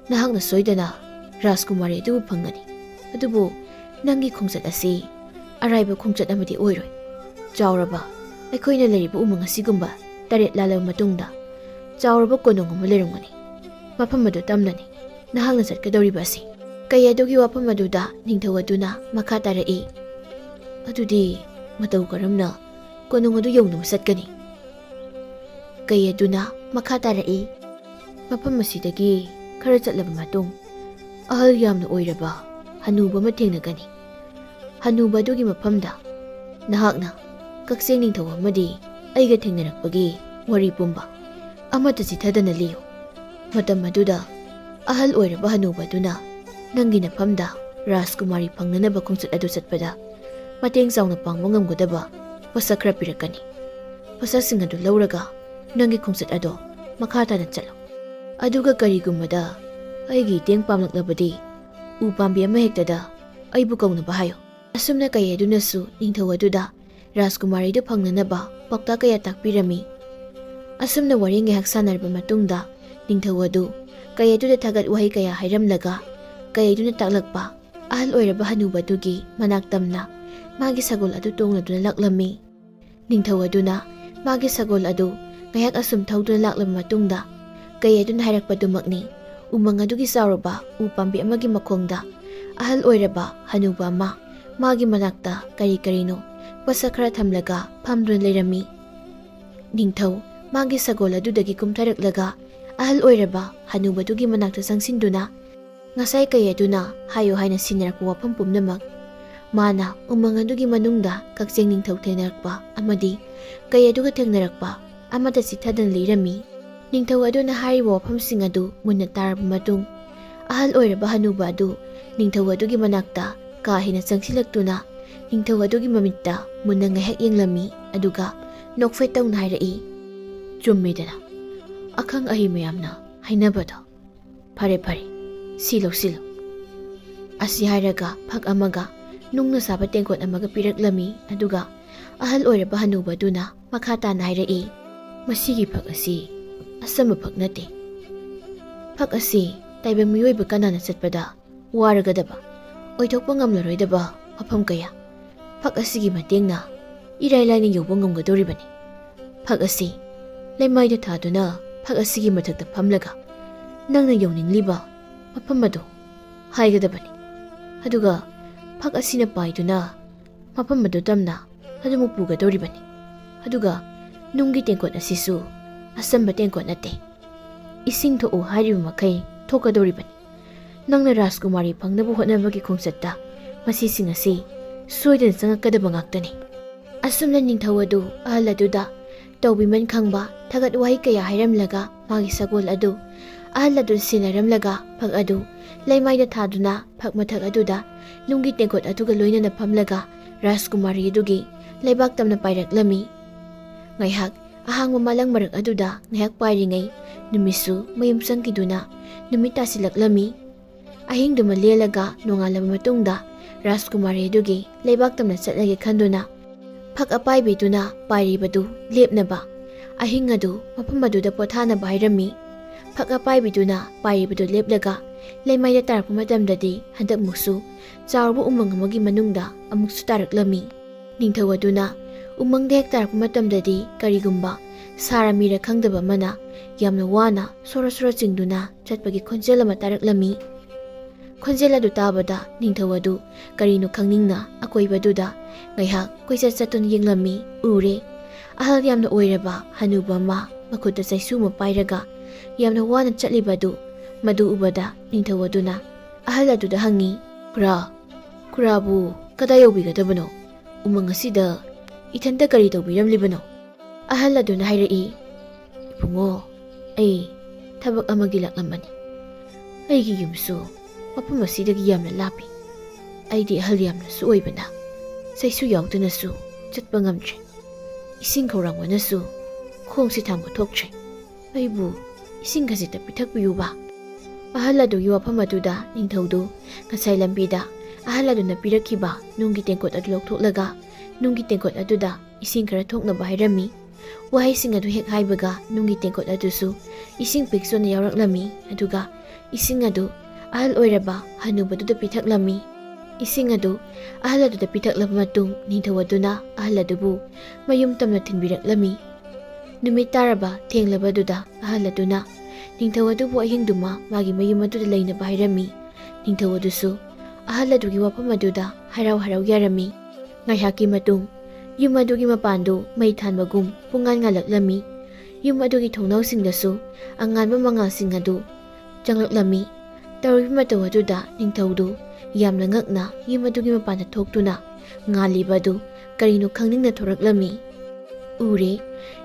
ꯅꯍꯥꯛꯅ ꯁꯣꯏꯗꯅ ꯔꯥꯖꯀꯨꯃꯥꯔꯤ ꯑꯗꯨꯕꯨ ꯐꯪꯒꯅꯤ꯫ ꯑꯗꯨꯕꯨ ꯅꯪꯒꯤ ꯈꯣꯡꯆꯠ ꯑꯁꯤ ꯑꯔꯥꯏꯕ ꯈꯣꯡꯆꯠ ꯑꯃꯗꯤ ꯑꯣꯏꯔꯣꯏ꯫ ꯆꯥꯎꯔꯕ ꯑꯩꯈꯣꯏꯅ ꯂꯩꯔꯤꯕ ꯎꯃꯪ ꯑꯁꯤꯒꯨꯝꯕ ꯇꯔꯦꯠ ꯂꯥꯜꯂꯕ ꯃꯇꯨꯡꯗ ꯆꯥꯎꯔꯕ ꯀꯣꯅꯨꯡ ꯑꯃ ꯂꯩꯔꯝꯒꯅꯤ꯫ ꯃꯐꯝ ꯑꯗꯨ ꯇꯝꯅꯅꯤ ꯅꯍꯥꯛꯅ ꯆꯠꯀꯗꯧꯔꯤꯕ ꯑꯁꯤ꯫" ꯀꯩ ꯑꯗꯨꯒꯤ ꯋꯥꯐꯝ ꯑꯗꯨꯗ ꯅꯤꯡꯊꯧ ꯑꯗꯨꯅ ꯃꯈꯥ ꯇꯥꯔꯛꯏ, "ꯑꯗꯨꯗꯤ ꯃꯇꯧ ꯀꯔꯝꯅ ꯀꯣꯅꯨꯡ ꯑꯗꯨ ꯌꯧꯅꯕ ꯆꯠꯀꯅꯤ?" ꯀꯩ ꯑꯗꯨꯅ ꯃꯈꯥ ꯇꯥꯔꯛꯏ, "ꯃꯐꯝ ꯑꯁꯤꯗꯒꯤ ꯈꯔ ꯆꯠꯂꯕ ꯃꯇꯨꯡ ꯑꯍꯜ ꯌꯥꯝꯅ ꯑꯣꯏꯔꯕ ꯍꯅꯨꯕ ꯑꯃ ꯊꯦꯡꯅꯒꯅꯤ꯫ ꯍꯅꯨꯕ ꯑꯗꯨꯒꯤ ꯃꯐꯝꯗ, "ꯅꯍꯥꯛꯅ ꯀꯛꯆꯦꯡ ꯅꯤꯡꯊꯧ ꯑꯃꯗꯤ ꯑꯩꯒ ꯊꯦꯡꯅꯔꯛꯄꯒꯤ ꯋꯥꯔꯤ ꯄꯨꯝꯕ ꯑꯃꯠꯇ ꯆꯤꯊꯗꯅ ꯂꯤꯌꯨ꯫ ꯃꯇꯝ ꯑꯗꯨꯗ ꯑꯍꯜ ꯑꯣꯏꯔꯕ ꯍꯅꯨꯕ ꯑꯗꯨꯅ ꯅꯪꯒꯤ ꯅꯐꯝꯗ ꯔꯥꯖꯀꯨꯃꯥꯔꯤ ꯐꯪꯅꯅꯕ ꯈꯣꯡꯆꯠ ꯑꯗꯨ ꯆꯠꯄꯗ ꯃꯇꯦꯡ ꯆꯥꯎꯅ ꯄꯥꯡꯕ ꯉꯝꯒꯗꯕ ꯄꯣꯠꯁꯛ ꯈꯔ ꯄꯤꯔꯛꯀꯅꯤ꯫ ꯄꯣꯠꯁꯛꯁꯤꯡ ꯑꯗꯨ ꯂꯧꯔꯒ ꯅꯪꯒꯤ ꯈꯣꯡꯆꯠ ꯑꯗꯣ ꯃꯈꯥ ꯇꯥꯅ ꯆꯠꯂꯨ꯫ ꯑꯗꯨꯒ ꯀꯔꯤꯒꯨꯝꯕꯗ ꯑꯩꯒꯤ ꯏꯇꯦꯡ ꯄꯥꯡꯂꯛꯂꯕꯗꯤ ꯎ ꯄꯥꯝꯕꯤ ꯑꯃꯍꯦꯛꯇꯗ ꯑꯩꯕꯨ ꯀꯧꯅꯕ ꯍꯥꯏꯌꯨ꯫" ꯑꯁꯨꯝꯅ ꯀꯩ ꯑꯗꯨꯅꯁꯨ ꯅꯤꯡꯊꯧ ꯑꯗꯨꯗ ꯔꯥꯖꯀꯨꯃꯥꯔꯤꯗꯨ ꯐꯪꯅꯅꯕ ꯄꯥꯎꯇꯥꯛ ꯀꯌꯥ ꯇꯥꯛꯄꯤꯔꯝꯃꯤ꯫ ꯑꯁꯨꯝꯅ ꯋꯥꯔꯤ ꯉꯥꯏꯍꯥꯛ ꯁꯥꯟꯅꯔꯕ ꯃꯇꯨꯡꯗ ꯅꯤꯡꯊꯧ ꯑꯗꯨ ꯀꯩ ꯑꯗꯨꯗ ꯊꯥꯒꯠ ꯋꯥꯍꯩ ꯀꯌꯥ ꯍꯥꯏꯔꯝꯂꯒ ꯀꯩ ꯑꯗꯨꯅ ꯇꯥꯛꯂꯛꯄ ꯑꯍꯜ ꯑꯣꯏꯔꯕ ꯍꯅꯨꯕ ꯑꯗꯨꯒꯤ ꯃꯅꯥꯛ ꯇꯝꯅ ꯃꯥꯒꯤ ꯁꯒꯣꯜ ꯑꯗꯨ ꯇꯣꯡꯂꯗꯨꯅ ꯂꯥꯛꯂꯝꯃꯤ꯫ ꯅꯤꯡꯊꯧ ꯑꯗꯨꯅ ꯃꯥꯒꯤ ꯁꯒꯣꯜ ꯑꯗꯨ ꯉꯥꯏꯍꯥꯛ ꯑꯁꯨꯝ ꯊꯧꯗꯨꯅ ꯂꯥꯛꯂꯕ ꯃꯇꯨꯡꯗ ꯀꯩ ꯑꯗꯨꯅ ꯍꯥꯏꯔꯛꯄꯗꯨꯃꯛꯅꯤ꯫ ꯎꯃꯪ ꯑꯗꯨꯒꯤ ꯆꯥꯎꯔꯕ ꯎ ꯄꯥꯝꯕꯤ ꯑꯃꯒꯤ ꯃꯈꯣꯡꯗ ꯑꯍꯜ ꯑꯣꯏꯔꯕ ꯍꯅꯨꯕ ꯑꯃ ꯃꯥꯒꯤ ꯃꯅꯥꯛꯇ ꯀꯔꯤ ꯀꯔꯤꯅꯣ ꯄꯣꯠꯁꯛ ꯈꯔ ꯊꯝꯂꯒ ꯐꯝꯗꯨꯅ ꯂꯩꯔꯝꯃꯤ꯫ ꯅꯤꯡꯊꯧ ꯃꯥꯒꯤ ꯁꯒꯣꯜ ꯑꯗꯨꯗꯒꯤ ꯀꯨꯝꯊꯔꯛꯂꯒ ꯑꯍꯜ ꯑꯣꯏꯔꯕ ꯍꯅꯨꯕꯗꯨꯒꯤ ꯃꯅꯥꯛꯇ ꯆꯪꯁꯤꯟꯗꯨꯅ ꯉꯁꯥꯏ ꯀꯩ ꯑꯗꯨꯅ ꯍꯥꯏꯌꯨ ꯍꯥꯏꯅ ꯁꯤꯟꯅꯔꯛꯄ ꯋꯥꯐꯝ ꯄꯨꯝꯅꯃꯛ, ꯃꯥꯅ ꯎꯃꯪ ꯑꯗꯨꯒꯤ ꯃꯅꯨꯡꯗ ꯀꯛꯆꯦꯡ ꯅꯤꯡꯊꯧ ꯊꯦꯡꯅꯔꯛꯄ ꯑꯃꯗꯤ ꯀꯩ ꯑꯗꯨꯒ ꯊꯦꯡꯅꯔꯛꯄ ꯑꯃꯠꯇ ꯆꯤꯊꯗꯅ ꯂꯤꯔꯝꯃꯤ꯫ ꯅꯤꯡꯊꯧ ꯑꯗꯨꯅ ꯍꯥꯏꯔꯤꯕ ꯋꯥꯐꯝꯁꯤꯡ ꯑꯗꯨ ꯃꯨꯟꯅ ꯇꯥꯔꯕ ꯃꯇꯨꯡ, ꯑꯍꯜ ꯑꯣꯏꯔꯕ ꯍꯅꯨꯕ ꯑꯗꯨ ꯅꯤꯡꯊꯧ ꯑꯗꯨꯒꯤ ꯃꯅꯥꯛꯇ ꯀꯥ ꯍꯦꯟꯅ ꯆꯪꯁꯤꯜꯂꯛꯇꯨꯅ ꯅꯤꯡꯊꯧ ꯑꯗꯨꯒꯤ ꯃꯃꯤꯠꯇ ꯃꯨꯟꯅ ꯉꯥꯏꯍꯥꯛ ꯌꯦꯡꯂꯝꯃꯤ, ꯑꯗꯨꯒ ꯅꯣꯛꯐꯦꯠ ꯇꯧꯅ ꯍꯥꯏꯔꯛꯏ, "ꯆꯨꯝꯃꯤꯗꯅ ꯑꯈꯪ ꯑꯍꯩ ꯃꯌꯥꯝꯅ ꯍꯥꯏꯅꯕꯗꯣ꯫ ꯐꯔꯦ ꯐꯔꯦ, ꯁꯤ ꯂꯧꯁꯤꯜꯂꯨ꯫" ꯑꯁꯤ ꯍꯥꯏꯔꯒ ꯐꯛ ꯑꯃꯒ ꯅꯨꯡꯅ ꯁꯥꯕ ꯇꯦꯡꯀꯣꯠ ꯑꯃꯒ ꯄꯤꯔꯛꯂꯝꯃꯤ꯫ ꯑꯗꯨꯒ ꯑꯍꯜ ꯑꯣꯏꯔꯕ ꯍꯅꯨꯕꯗꯨꯅ ꯃꯈꯥ ꯇꯥꯅ ꯍꯥꯏꯔꯛꯏ, "ꯃꯁꯤꯒꯤ ꯐꯛ ꯑꯁꯤ ꯑꯆꯝꯕ ꯐꯛ ꯅꯠꯇꯦ꯫ ꯐꯛ ꯑꯁꯤ ꯇꯥꯏꯕꯪ ꯃꯤꯑꯣꯏꯕ ꯀꯅꯥꯅ ꯆꯠꯄꯗ ꯋꯥꯔꯒꯗꯕ, ꯑꯣꯏꯊꯣꯛꯄ ꯉꯝꯂꯔꯣꯏꯗꯕ ꯃꯐꯝ ꯀꯌꯥ ꯐꯛ ꯑꯁꯤꯒꯤ ꯃꯇꯦꯡꯅ ꯏꯔꯥꯏ ꯂꯥꯏꯅ ꯌꯧꯕ ꯉꯝꯒꯗꯧꯔꯤꯕꯅꯤ꯫ ꯐꯛ ꯑꯁꯤ ꯂꯩꯃꯥꯏꯗ ꯊꯥꯗꯨꯅ ꯐꯛ ꯑꯁꯤꯒꯤ ꯃꯊꯛꯇ ꯐꯝꯂꯒ ꯅꯪꯅ ꯌꯧꯅꯤꯡꯂꯤꯕ ꯃꯐꯝ ꯑꯗꯨ ꯍꯥꯏꯒꯗꯕꯅꯤ꯫ ꯑꯗꯨꯒ ꯐꯛ ꯑꯁꯤꯅ ꯄꯥꯏꯗꯨꯅ ꯃꯐꯝ ꯑꯗꯨ ꯇꯝꯅ ꯑꯗꯨꯃꯛ ꯄꯨꯒꯗꯧꯔꯤꯕꯅꯤ꯫ ꯑꯗꯨꯒ ꯅꯨꯡꯒꯤ ꯇꯦꯡꯀꯣꯠ ꯑꯁꯤꯁꯨ ꯑꯆꯝꯕ ꯇꯦꯡꯀꯣꯠ ꯅꯠꯇꯦ꯫ ꯏꯁꯤꯡ ꯊꯣꯛꯎ ꯍꯥꯏꯔꯤꯕ ꯃꯈꯩ ꯊꯣꯛꯀꯗꯧꯔꯤꯕꯅꯤ꯫ ꯅꯪꯅ ꯔꯥꯖꯀꯨꯃꯥꯔꯤ ꯐꯪꯅꯕ ꯍꯣꯠꯅꯕꯒꯤ ꯈꯣꯡꯆꯠꯇ ꯃꯁꯤꯁꯤꯡ ꯑꯁꯤ ꯁꯣꯏꯗꯅ ꯆꯪꯉꯛꯀꯗꯕ ꯉꯥꯛꯇꯅꯤ꯫ ꯑꯁꯨꯝꯅ ꯅꯤꯡꯊꯧ ꯑꯗꯨ ꯑꯍꯜ ꯑꯗꯨꯗ ꯇꯧꯕꯤꯃꯟ ꯈꯪꯕ ꯊꯥꯒꯠ ꯋꯥꯍꯩ ꯀꯌꯥ ꯍꯥꯏꯔꯝꯂꯒ ꯃꯥꯒꯤ ꯁꯒꯣꯜ ꯑꯗꯨ ꯑꯍꯜ ꯑꯗꯨ ꯁꯤꯟꯅꯔꯝꯂꯒ ꯐꯛ ꯑꯗꯨ ꯂꯩꯃꯥꯏꯗ ꯊꯥꯗꯨꯅ ꯐꯛ ꯃꯊꯛ ꯑꯗꯨꯗ ꯅꯨꯡꯒꯤ ꯇꯦꯡꯀꯣꯠ ꯑꯗꯨꯒ ꯂꯣꯏꯅꯅ ꯐꯝꯂꯒ ꯔꯥꯖꯀꯨꯃꯥꯔꯤ ꯑꯗꯨꯒꯤ ꯂꯩꯕꯥꯛ ꯇꯝꯅ ꯄꯥꯏꯔꯛꯂꯝꯃꯤ꯫ ꯉꯥꯏꯍꯥꯛ ꯑꯍꯥꯡꯕ ꯃꯥꯂꯪ ꯃꯔꯛ ꯑꯗꯨꯗ ꯉꯥꯏꯍꯥꯛ ꯄꯥꯏꯔꯤꯉꯩ ꯅꯨꯃꯤꯠꯁꯨ ꯃꯌꯨꯝ ꯆꯪꯈꯤꯗꯨꯅ ꯅꯨꯃꯤꯠ ꯇꯥꯁꯤꯜꯂꯛꯂꯝꯃꯤ꯫ ꯑꯍꯤꯡꯗꯨꯃ ꯂꯦꯜꯂꯒ ꯅꯣꯡꯉꯥꯜꯂꯕ ꯃꯇꯨꯡꯗ ꯔꯥꯖꯀꯨꯃꯥꯔꯤ ꯑꯗꯨꯒꯤ ꯂꯩꯕꯥꯛ ꯇꯝꯅ ꯆꯠꯂꯒꯦ ꯈꯟꯗꯨꯅ ꯐꯛ ꯑꯄꯥꯏꯕꯤꯗꯨꯅ ꯄꯥꯏꯔꯤꯕꯗꯨ ꯂꯦꯞꯅꯕ, ꯑꯍꯤꯡ ꯑꯗꯨ ꯃꯐꯝ ꯑꯗꯨꯗ ꯄꯣꯊꯥꯅꯕ ꯍꯥꯏꯔꯝꯃꯤ꯫ ꯐꯛ ꯑꯄꯥꯏꯕꯤꯗꯨꯅ ꯄꯥꯏꯔꯤꯕꯗꯨ ꯂꯦꯞꯂꯒ ꯂꯩꯃꯥꯏꯗ ꯇꯥꯔꯛꯄ ꯃꯇꯝꯗꯗꯤ ꯍꯟꯗꯛꯃꯨꯛꯁꯨ ꯆꯥꯎꯔꯕ ꯎꯃꯪ ꯑꯃꯒꯤ ꯃꯅꯨꯡꯗ ꯑꯃꯨꯛꯁꯨ ꯇꯥꯔꯛꯂꯝꯃꯤ꯫ ꯅꯤꯡꯊꯧ ꯑꯗꯨꯅ ꯎꯃꯪꯗ ꯍꯦꯛ ꯇꯥꯔꯛꯄ ꯃꯇꯝꯗꯗꯤ ꯀꯔꯤꯒꯨꯝꯕ ꯁꯥꯔ ꯃꯤꯔ ꯈꯪꯗꯕ ꯑꯃꯅ ꯌꯥꯝꯅ ꯋꯥꯅ ꯁꯣꯔ ꯁꯣꯔ ꯆꯤꯡꯗꯨꯅ ꯆꯠꯄꯒꯤ ꯈꯣꯟꯖꯦꯜ ꯑꯃ ꯇꯥꯔꯛꯂꯝꯃꯤ꯫ ꯈꯣꯟꯖꯦꯜ ꯑꯗꯨ ꯇꯥꯕꯗ ꯅꯤꯡꯊꯧ ꯑꯗꯨ ꯀꯔꯤꯅꯣ ꯈꯪꯅꯤꯡꯅ ꯑꯀꯣꯏꯕꯗꯨꯗ ꯉꯥꯏꯍꯥꯛ ꯀꯣꯏꯆꯠ ꯆꯠꯇꯨꯅ ꯌꯦꯡꯂꯝꯃꯤ꯫ ꯎꯔꯦ, ꯑꯍꯜ ꯌꯥꯝꯅ ꯑꯣꯏꯔꯕ ꯍꯅꯨꯕ ꯑꯃ ꯃꯈꯨꯠꯇ ꯆꯩꯁꯨ ꯑꯃ ꯄꯥꯏꯔꯒ ꯌꯥꯝꯅ ꯋꯥꯅ ꯆꯠꯂꯤꯕ ꯑꯗꯨ꯫ ꯃꯗꯨ ꯎꯕꯗ ꯅꯤꯡꯊꯧ ꯑꯗꯨꯅ ꯑꯍꯜ ꯑꯗꯨꯗ ꯍꯪꯉꯤ, "ꯈꯨꯔꯥ, ꯈꯨꯔꯥꯕꯨ ꯀꯗꯥꯏ ꯌꯧꯕꯤꯒꯗꯕꯅꯣ? ꯎꯃꯪ ꯑꯁꯤꯗ ꯏꯊꯟꯇ ꯀꯔꯤ ꯇꯧꯕꯤꯔꯝꯂꯤꯕꯅꯣ?" ꯑꯍꯜ ꯑꯗꯨꯅ ꯍꯥꯏꯔꯛꯏ, "ꯏꯕꯨꯡꯉꯣ, ꯑꯩ ꯊꯕꯛ ꯑꯃꯒꯤ ꯂꯥꯛꯂꯝꯕꯅꯤ꯫ ꯑꯩꯒꯤ ꯌꯨꯝꯁꯨ ꯃꯐꯝ ꯑꯁꯤꯗꯒꯤ ꯌꯥꯝꯅ ꯂꯥꯞꯄꯤ꯫ ꯑꯩꯗꯤ ꯑꯍꯜ ꯌꯥꯝꯅꯁꯨ ꯑꯣꯏꯕꯅ ꯆꯩꯁꯨ ꯌꯥꯎꯗꯅꯁꯨ ꯆꯠꯄ ꯉꯝꯗ꯭ꯔꯦ꯫ ꯏꯁꯤꯡ ꯈꯧꯔꯥꯡꯕꯅꯁꯨ ꯈꯣꯡꯁꯤ ꯊꯥꯡꯕ ꯊꯣꯛꯇ꯭ꯔꯦ꯫ ꯑꯩꯕꯨ ꯏꯁꯤꯡ ꯈꯖꯤꯛꯇ ꯄꯤꯊꯛꯄꯤꯌꯨꯕ꯫" ꯑꯍꯜ ꯑꯗꯨꯒꯤ ꯋꯥꯐꯝ ꯑꯗꯨꯗ ꯅꯤꯡꯊꯧꯗꯨ ꯉꯁꯥꯏ ꯂꯝꯕꯤꯗ ꯑꯍꯜ ꯑꯗꯨꯅ ꯄꯤꯔꯛꯈꯤꯕ ꯅꯨꯡꯒꯤ ꯇꯦꯡꯀꯣꯠ ꯑꯗꯨ ꯂꯧꯊꯣꯛꯂꯒ ꯅꯨꯡꯒꯤ ꯇꯦꯡꯀꯣꯠ ꯑꯗꯨꯗ ꯏꯁꯤꯡ ꯈꯔ ꯊꯣꯛꯅꯕ ꯍꯥꯏꯔꯝꯃꯤ꯫ ꯋꯥꯍꯩꯁꯤꯡ ꯑꯗꯨ ꯍꯦꯛ ꯍꯥꯏꯕꯒ ꯅꯨꯡꯒꯤ ꯇꯦꯡꯀꯣꯠ ꯑꯗꯨꯁꯨ ꯏꯁꯤꯡ ꯄꯤꯛ ꯆꯣꯟꯅ ꯌꯥꯎꯔꯛꯂꯝꯃꯤ꯫ ꯑꯗꯨꯒ ꯏꯁꯤꯡ ꯑꯗꯨ ꯑꯍꯜ ꯑꯣꯏꯔꯕ ꯍꯅꯨꯕꯗꯨꯗ ꯄꯤꯊꯛꯂꯝꯃꯤ꯫ ꯏꯁꯤꯡ ꯑꯗꯨ ꯑꯍꯜ ꯑꯗꯨꯗ ꯄꯤꯊꯛꯂꯕ ꯃꯇꯨꯡ ꯅꯤꯡꯊꯧ ꯑꯗꯨꯅ ꯑꯍꯜ ꯑꯗꯨꯕꯨ ꯃꯌꯨꯝ ꯇꯝꯅ ꯊꯤꯟꯕꯤꯔꯛꯂꯝꯃꯤ꯫ ꯅꯨꯃꯤꯠ ꯇꯥꯔꯕ ꯊꯦꯡꯂꯕꯗꯨꯗ ꯑꯍꯜ ꯑꯗꯨꯅ ꯅꯤꯡꯊꯧ ꯑꯗꯨꯕꯨ ꯑꯍꯤꯡꯗꯨꯃ ꯃꯥꯒꯤ ꯃꯌꯨꯝ ꯑꯗꯨꯗ ꯂꯩꯅꯕ ꯍꯥꯏꯔꯝꯃꯤ꯫ ꯅꯤꯡꯊꯧ ꯑꯗꯨꯁꯨ ꯑꯍꯜ ꯑꯗꯨꯒꯤ ꯋꯥꯐꯝ ꯑꯗꯨꯗ ꯍꯔꯥꯎ ꯍꯔꯥꯎ ꯌꯥꯔꯝꯃꯤ꯫ ꯉꯥꯏꯍꯥꯛꯀꯤ ꯃꯇꯨꯡ ꯌꯨꯝ ꯑꯗꯨꯒꯤ ꯃꯄꯥꯟꯗꯨ ꯃꯩ ꯊꯥꯟꯕꯒꯨꯝ ꯄꯨꯡꯉꯥꯟ ꯉꯥꯜꯂꯛꯂꯝꯃꯤ꯫ ꯌꯨꯝ ꯑꯗꯨꯒꯤ ꯊꯣꯡꯅꯥꯎꯁꯤꯡꯗꯁꯨ ꯑꯉꯥꯟꯕ ꯃꯉꯥꯜꯁꯤꯡ ꯑꯗꯨ ꯆꯪꯂꯛꯂꯝꯃꯤ꯫ ꯇꯧꯔꯤꯕ ꯃꯇꯧ ꯑꯗꯨꯗ ꯅꯤꯡꯊꯧꯗꯨ ꯌꯥꯝꯅ ꯉꯛꯅ ꯌꯨꯝ ꯑꯗꯨꯒꯤ ꯃꯄꯥꯟꯗ ꯊꯣꯛꯇꯨꯅ ꯉꯥꯜꯂꯤꯕ ꯑꯗꯨ ꯀꯔꯤꯅꯣ ꯈꯪꯅꯤꯡꯅ ꯊꯣꯔꯛꯂꯝꯃꯤ꯫ ꯎꯔꯦ,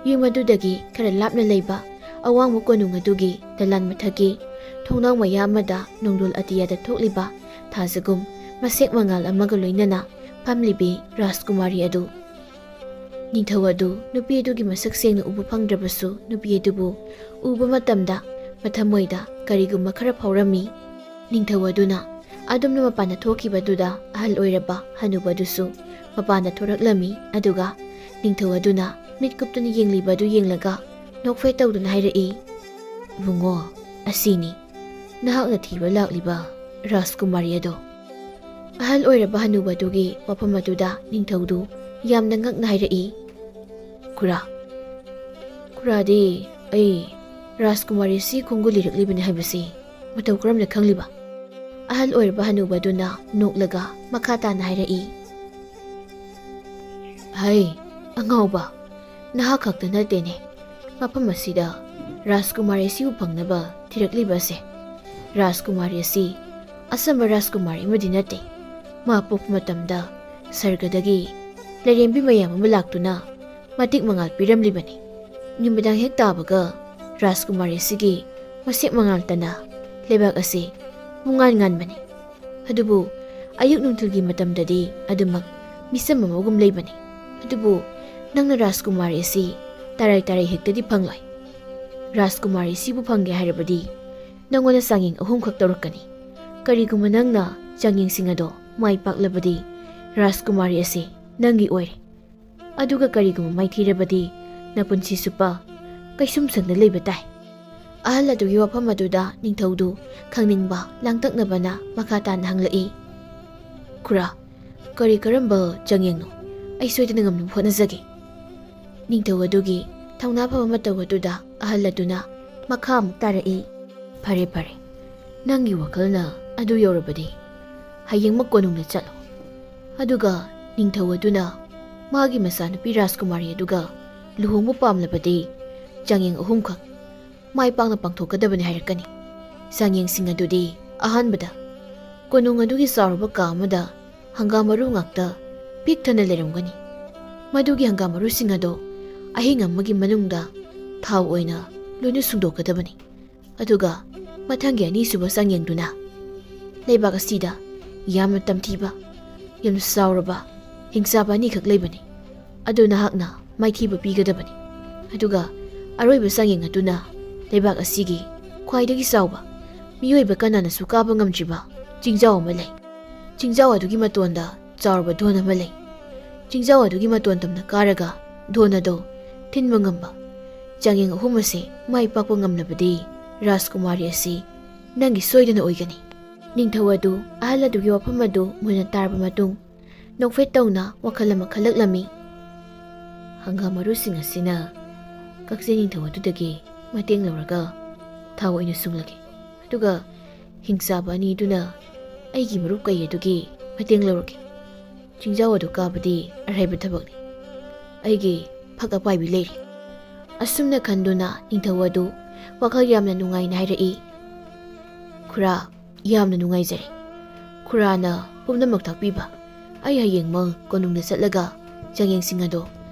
ꯌꯨꯝ ꯑꯗꯨꯗꯒꯤ ꯈꯔ ꯂꯥꯞꯅ ꯂꯩꯕ ꯑꯋꯥꯡꯕ ꯀꯣꯅꯨꯡ ꯑꯗꯨꯒꯤ ꯗꯂꯥꯟ ꯃꯊꯛꯀꯤ ꯊꯣꯡꯅꯥꯎ ꯃꯌꯥ ꯑꯃꯗ ꯅꯣꯡꯗꯣꯜ ꯑꯇꯤꯌꯥꯗ ꯊꯣꯛꯂꯤꯕ ꯊꯥꯖꯒꯨꯝ ꯃꯁꯦꯛ ꯃꯉꯥꯜ ꯑꯃꯒ ꯂꯣꯏꯅꯅ ꯐꯝꯂꯤꯕꯤ ꯔꯥꯖꯀꯨꯃꯥꯔꯤ ꯑꯗꯨ꯫ ꯅꯤꯡꯊꯧ ꯑꯗꯨ ꯅꯨꯄꯤ ꯑꯗꯨꯒꯤ ꯃꯁꯛ ꯁꯦꯡꯅ ꯎꯕ ꯐꯪꯗ꯭ꯔꯕꯁꯨ, ꯅꯨꯄꯤ ꯑꯗꯨꯕꯨ ꯎꯕ ꯃꯇꯝꯗ ꯃꯊꯃꯣꯏꯗ ꯀꯔꯤꯒꯨꯝꯕ ꯈꯔ ꯐꯥꯎꯔꯝꯃꯤ꯫ ꯅꯤꯡꯊꯧ ꯑꯗꯨꯅ ꯑꯗꯨꯝꯅ ꯃꯄꯥꯟꯗ ꯊꯣꯛꯈꯤꯕꯗꯨꯗ ꯑꯍꯜ ꯑꯣꯏꯔꯕ ꯍꯅꯨꯕ ꯑꯗꯨꯁꯨ ꯃꯄꯥꯟꯗ ꯊꯣꯔꯛꯂꯝꯃꯤ꯫ ꯑꯗꯨꯒ ꯅꯤꯡꯊꯧ ꯑꯗꯨꯅ ꯃꯤꯠ ꯀꯨꯞꯇꯨꯅ ꯌꯦꯡꯂꯤꯕ ꯑꯗꯨ ꯌꯦꯡꯂꯒ ꯅꯣꯛꯐꯦꯠ ꯇꯧꯗꯨꯅ ꯍꯥꯏꯔꯛꯏ, "ꯏꯕꯨꯡꯉꯣ, ꯑꯁꯤꯅꯤ ꯅꯍꯥꯛꯅ ꯊꯤꯕ ꯂꯥꯛꯂꯤꯕ ꯔꯥꯖꯀꯨꯃꯥꯔꯤ ꯑꯗꯣ?" ꯑꯍꯜ ꯑꯣꯏꯔꯕ ꯍꯅꯨꯕ ꯑꯗꯨꯒꯤ ꯋꯥꯐꯝ ꯑꯗꯨꯗ ꯅꯤꯡꯊꯧꯗꯨ ꯌꯥꯝꯅ ꯉꯛꯅ ꯍꯥꯏꯔꯛꯏ, "ꯈꯨꯔꯥ, ꯈꯨꯔꯥꯗꯤ ꯑꯩ ꯔꯥꯖꯀꯨꯃꯥꯔꯤ ꯑꯁꯤ ꯈꯣꯡꯒꯨꯜ ꯂꯤꯔꯛꯂꯤꯕꯅꯤ ꯍꯥꯏꯕꯁꯤ ꯃꯇꯧ ꯀꯔꯝꯅ ꯈꯪꯂꯤꯕ?" ꯑꯍꯜ ꯑꯣꯏꯔꯕ ꯍꯅꯨꯕ ꯑꯗꯨꯅ ꯅꯣꯛꯂꯒ ꯃꯈꯥ ꯇꯥꯅ ꯍꯥꯏꯔꯛꯏ, "ꯍꯩ, ꯑꯉꯥꯎꯕ, ꯅꯍꯥꯛ ꯈꯛꯇ ꯅꯠꯇꯦꯅꯦ ꯃꯐꯝ ꯑꯁꯤꯗ ꯔꯥꯖꯀꯨꯃꯥꯔꯤ ꯑꯁꯤꯕꯨ ꯐꯪꯅꯕ ꯊꯤꯔꯛꯂꯤꯕ ꯑꯁꯦ꯫ ꯔꯥꯖꯀꯨꯃꯥꯔꯤ ꯑꯁꯤ ꯑꯆꯝꯕ ꯔꯥꯖꯀꯨꯃꯥꯔꯤ ꯑꯃꯗꯤ ꯅꯠꯇꯦ꯫ ꯃꯥ ꯄꯣꯛꯄ ꯃꯇꯝꯗ ꯁꯔꯒꯗꯒꯤ ꯂꯥꯏꯔꯦꯝꯕꯤ ꯃꯌꯥꯝ ꯑꯃ ꯂꯥꯛꯇꯨꯅ ꯃꯇꯤꯛ ꯃꯉꯥꯜ ꯄꯤꯔꯝꯂꯤꯕꯅꯤ꯫ ꯅꯨꯃꯤꯗꯥꯡ ꯍꯦꯛ ꯇꯥꯕꯒ ꯔꯥꯖꯀꯨꯃꯥꯔꯤ ꯑꯁꯤꯒꯤ ꯃꯁꯦꯛ ꯃꯉꯥꯜꯇꯅ ꯂꯩꯕꯥꯛ ꯑꯁꯤ ꯄꯨꯡꯉꯥꯟ ꯉꯥꯟꯕꯅꯤ꯫ ꯑꯗꯨꯕꯨ ꯑꯌꯨꯛ ꯅꯨꯡꯊꯤꯜꯒꯤ ꯃꯇꯝꯗꯗꯤ ꯑꯗꯨꯃꯛ ꯃꯤꯆꯝ ꯑꯃꯒꯨꯝ ꯂꯩꯕꯅꯤ꯫ ꯑꯗꯨꯕꯨ ꯅꯪꯅ ꯔꯥꯖꯀꯨꯃꯥꯔꯤ ꯑꯁꯤ ꯇꯔꯥꯏ ꯇꯔꯥꯏ ꯍꯦꯛꯇꯗꯤ ꯐꯪꯂꯣꯏ꯫ ꯔꯥꯖꯀꯨꯃꯥꯔꯤ ꯑꯁꯤꯕꯨ ꯐꯪꯒꯦ ꯍꯥꯏꯔꯕꯗꯤ ꯅꯪꯉꯣꯟꯗ ꯆꯥꯡꯌꯦꯡ ꯑꯍꯨꯝꯈꯛ ꯇꯧꯔꯛꯀꯅꯤ꯫ ꯀꯔꯤꯒꯨꯝꯕ ꯅꯪꯅ ꯆꯥꯡꯌꯦꯡꯁꯤꯡ ꯑꯗꯣ ꯃꯥꯏ ꯄꯥꯛꯂꯕꯗꯤ ꯔꯥꯖꯀꯨꯃꯥꯔꯤ ꯑꯁꯤ ꯅꯪꯒꯤ ꯑꯣꯏꯔꯦ꯫ ꯑꯗꯨꯒ ꯀꯔꯤꯒꯨꯝꯕ ꯃꯥꯏꯊꯤꯔꯕꯗꯤ ꯅꯄꯨꯟꯁꯤ ꯆꯨꯞꯄ ꯀꯩꯁꯨꯝꯁꯪꯗ ꯂꯩꯕ ꯇꯥꯏ꯫" ꯑꯍꯜ ꯑꯗꯨꯒꯤ ꯋꯥꯐꯝ ꯑꯗꯨꯗ ꯅꯤꯡꯊꯧꯗꯨ ꯈꯪꯅꯤꯡꯕ ꯂꯥꯡꯇꯛꯅꯕꯅ ꯃꯈꯥ ꯇꯥꯅ ꯍꯪꯂꯛꯏ, "ꯈꯨꯔꯥ, ꯀꯔꯤ ꯀꯔꯝꯕ ꯆꯥꯡꯌꯦꯡꯅꯣ? ꯑꯩ ꯁꯣꯏꯗꯅ ꯉꯝꯅꯕ ꯍꯣꯠꯅꯖꯒꯦ꯫" ꯅꯤꯡꯊꯧ ꯑꯗꯨꯒꯤ ꯊꯧꯅꯥ ꯐꯕ ꯃꯇꯧ ꯑꯗꯨꯗ ꯑꯍꯜ ꯑꯗꯨꯅ ꯃꯈꯥ ꯑꯃꯨꯛ ꯇꯥꯔꯛꯏ, "ꯐꯔꯦ, ꯐꯔꯦ, ꯅꯪꯒꯤ ꯋꯥꯈꯜꯅ ꯑꯗꯨ ꯌꯧꯔꯕꯗꯤ ꯍꯌꯦꯡꯃꯛ ꯀꯣꯅꯨꯡꯗ ꯆꯠꯂꯣ꯫ ꯑꯗꯨꯒ ꯅꯤꯡꯊꯧ ꯑꯗꯨꯅ ꯃꯥꯒꯤ ꯃꯆꯥꯅꯨꯄꯤ ꯔꯥꯖꯀꯨꯃꯥꯔꯤ ꯑꯗꯨꯒ ꯂꯨꯍꯣꯡꯕ ꯄꯥꯝꯂꯕꯗꯤ ꯆꯥꯡꯌꯦꯡ ꯑꯍꯨꯝꯈꯛ ꯃꯥꯏ ꯄꯥꯛꯅ ꯄꯥꯡꯊꯣꯛꯀꯗꯕꯅꯤ ꯍꯥꯏꯔꯛꯀꯅꯤ꯫ ꯆꯥꯡꯌꯦꯡꯁꯤꯡ ꯑꯗꯨꯗꯤ ꯑꯍꯥꯟꯕꯗ ꯀꯣꯅꯨꯡ ꯑꯗꯨꯒꯤ ꯆꯥꯎꯔꯕ ꯀꯥ ꯑꯃꯗ ꯍꯪꯒꯥꯝ ꯃꯔꯨ ꯉꯥꯛꯇ ꯄꯤꯛ ꯊꯟꯅ ꯂꯩꯔꯝꯒꯅꯤ꯫ ꯃꯗꯨꯒꯤ ꯍꯪꯒꯥꯝ ꯃꯔꯨꯁꯤꯡ ꯑꯗꯣ ꯑꯍꯤꯡ ꯑꯃꯒꯤ ꯃꯅꯨꯡꯗ ꯊꯥꯎ ꯑꯣꯏꯅ ꯂꯣꯏꯅ ꯁꯨꯡꯗꯣꯛꯀꯗꯕꯅꯤ꯫ ꯑꯗꯨꯒ ꯃꯊꯪꯒꯤ ꯑꯅꯤꯁꯨꯕ ꯆꯥꯡꯌꯦꯡꯗꯨꯅ ꯂꯩꯕꯥꯛ ꯑꯁꯤꯗ ꯌꯥꯝꯅ ꯇꯝꯊꯤꯕ, ꯌꯥꯝꯅ ꯆꯥꯎꯔꯕ ꯍꯤꯡꯆꯥꯕ ꯑꯅꯤꯈꯛ ꯂꯩꯕꯅꯤ꯫ ꯑꯗꯨ ꯅꯍꯥꯛꯅ ꯃꯥꯏꯊꯤꯕ ꯄꯤꯒꯗꯕꯅꯤ꯫ ꯑꯗꯨꯒ ꯑꯔꯣꯏꯕ ꯆꯥꯡꯌꯦꯡ ꯑꯗꯨꯅ ꯂꯩꯕꯥꯛ ꯑꯁꯤꯒꯤ ꯈ꯭ꯋꯥꯏꯗꯒꯤ ꯆꯥꯎꯕ, ꯃꯤꯑꯣꯏꯕ ꯀꯅꯥꯅꯁꯨ ꯀꯥꯕ ꯉꯝꯗ꯭ꯔꯤꯕ ꯆꯤꯡꯖꯥꯎ ꯑꯃ ꯂꯩ꯫ ꯆꯤꯡꯖꯥꯎ ꯑꯗꯨꯒꯤ ꯃꯇꯣꯟꯗ ꯆꯥꯎꯔꯕ ꯙꯣꯟ ꯑꯃ ꯂꯩ꯫ ꯆꯤꯡꯖꯥꯎ ꯑꯗꯨꯒꯤ ꯃꯇꯣꯟ ꯇꯝꯅ ꯀꯥꯔꯒ ꯙꯣꯟ ꯑꯗꯣ ꯊꯤꯟꯕ ꯉꯝꯕ ꯆꯥꯡꯌꯦꯡ ꯑꯍꯨꯝ ꯑꯁꯦ ꯃꯥꯏ ꯄꯥꯛꯄ ꯉꯝꯂꯕꯗꯤ ꯔꯥꯖꯀꯨꯃꯥꯔꯤ ꯑꯁꯤ ꯅꯪꯒꯤ ꯁꯣꯏꯗꯅ ꯑꯣꯏꯒꯅꯤ꯫ ꯅꯤꯡꯊꯧ ꯑꯗꯨ ꯑꯍꯜ ꯑꯗꯨꯒꯤ ꯋꯥꯐꯝ ꯑꯗꯨ ꯃꯨꯟꯅ ꯇꯥꯔꯕ ꯃꯇꯨꯡ ꯅꯣꯛꯐꯦꯠ ꯇꯧꯅ ꯋꯥꯈꯜ ꯑꯃ ꯈꯜꯂꯛꯂꯝꯃꯤ꯫ ꯍꯪꯒꯥꯝ ꯃꯔꯨꯁꯤꯡ ꯑꯁꯤꯅ ꯀꯛꯆꯤꯡ ꯅꯤꯡꯊꯧ ꯑꯗꯨꯗꯒꯤ ꯃꯇꯦꯡ ꯂꯧꯔꯒ ꯊꯥꯎ ꯑꯣꯏꯅ ꯁꯨꯡꯂꯒꯦ꯫ ꯑꯗꯨꯒ ꯍꯤꯡꯆꯥꯕ ꯑꯅꯤꯗꯨꯅ ꯑꯩꯒꯤ ꯃꯔꯨꯞ ꯀꯩ ꯑꯗꯨꯒꯤ ꯃꯇꯦꯡ ꯂꯧꯔꯒꯦ꯫ ꯆꯤꯡꯖꯥꯎ ꯑꯗꯨ ꯀꯥꯕꯗꯤ ꯑꯔꯥꯏꯕ ꯊꯕꯛꯅꯤ꯫ ꯑꯩꯒꯤ ꯐꯛ ꯑꯄꯥꯏꯕꯤ ꯂꯩꯔꯤ꯫ ꯑꯁꯨꯝꯅ ꯈꯟꯗꯨꯅ ꯅꯤꯡꯊꯧ ꯑꯗꯨ ꯋꯥꯈꯜ ꯌꯥꯝꯅ ꯅꯨꯡꯉꯥꯏꯅ ꯍꯥꯏꯔꯛꯏ, "ꯈꯨꯔꯥ, ꯌꯥꯝꯅ ꯅꯨꯡꯉꯥꯏꯖꯔꯦ꯫ ꯈꯨꯔꯥꯅ ꯄꯨꯝꯅꯃꯛ ꯇꯥꯛꯄꯤꯕ꯫ ꯑꯩ ꯍꯌꯦꯡꯃꯛ ꯀꯣꯅꯨꯡꯗ ꯆꯠꯂꯒ ꯆꯥꯡꯌꯦꯡꯁꯤꯡ ꯑꯗꯣ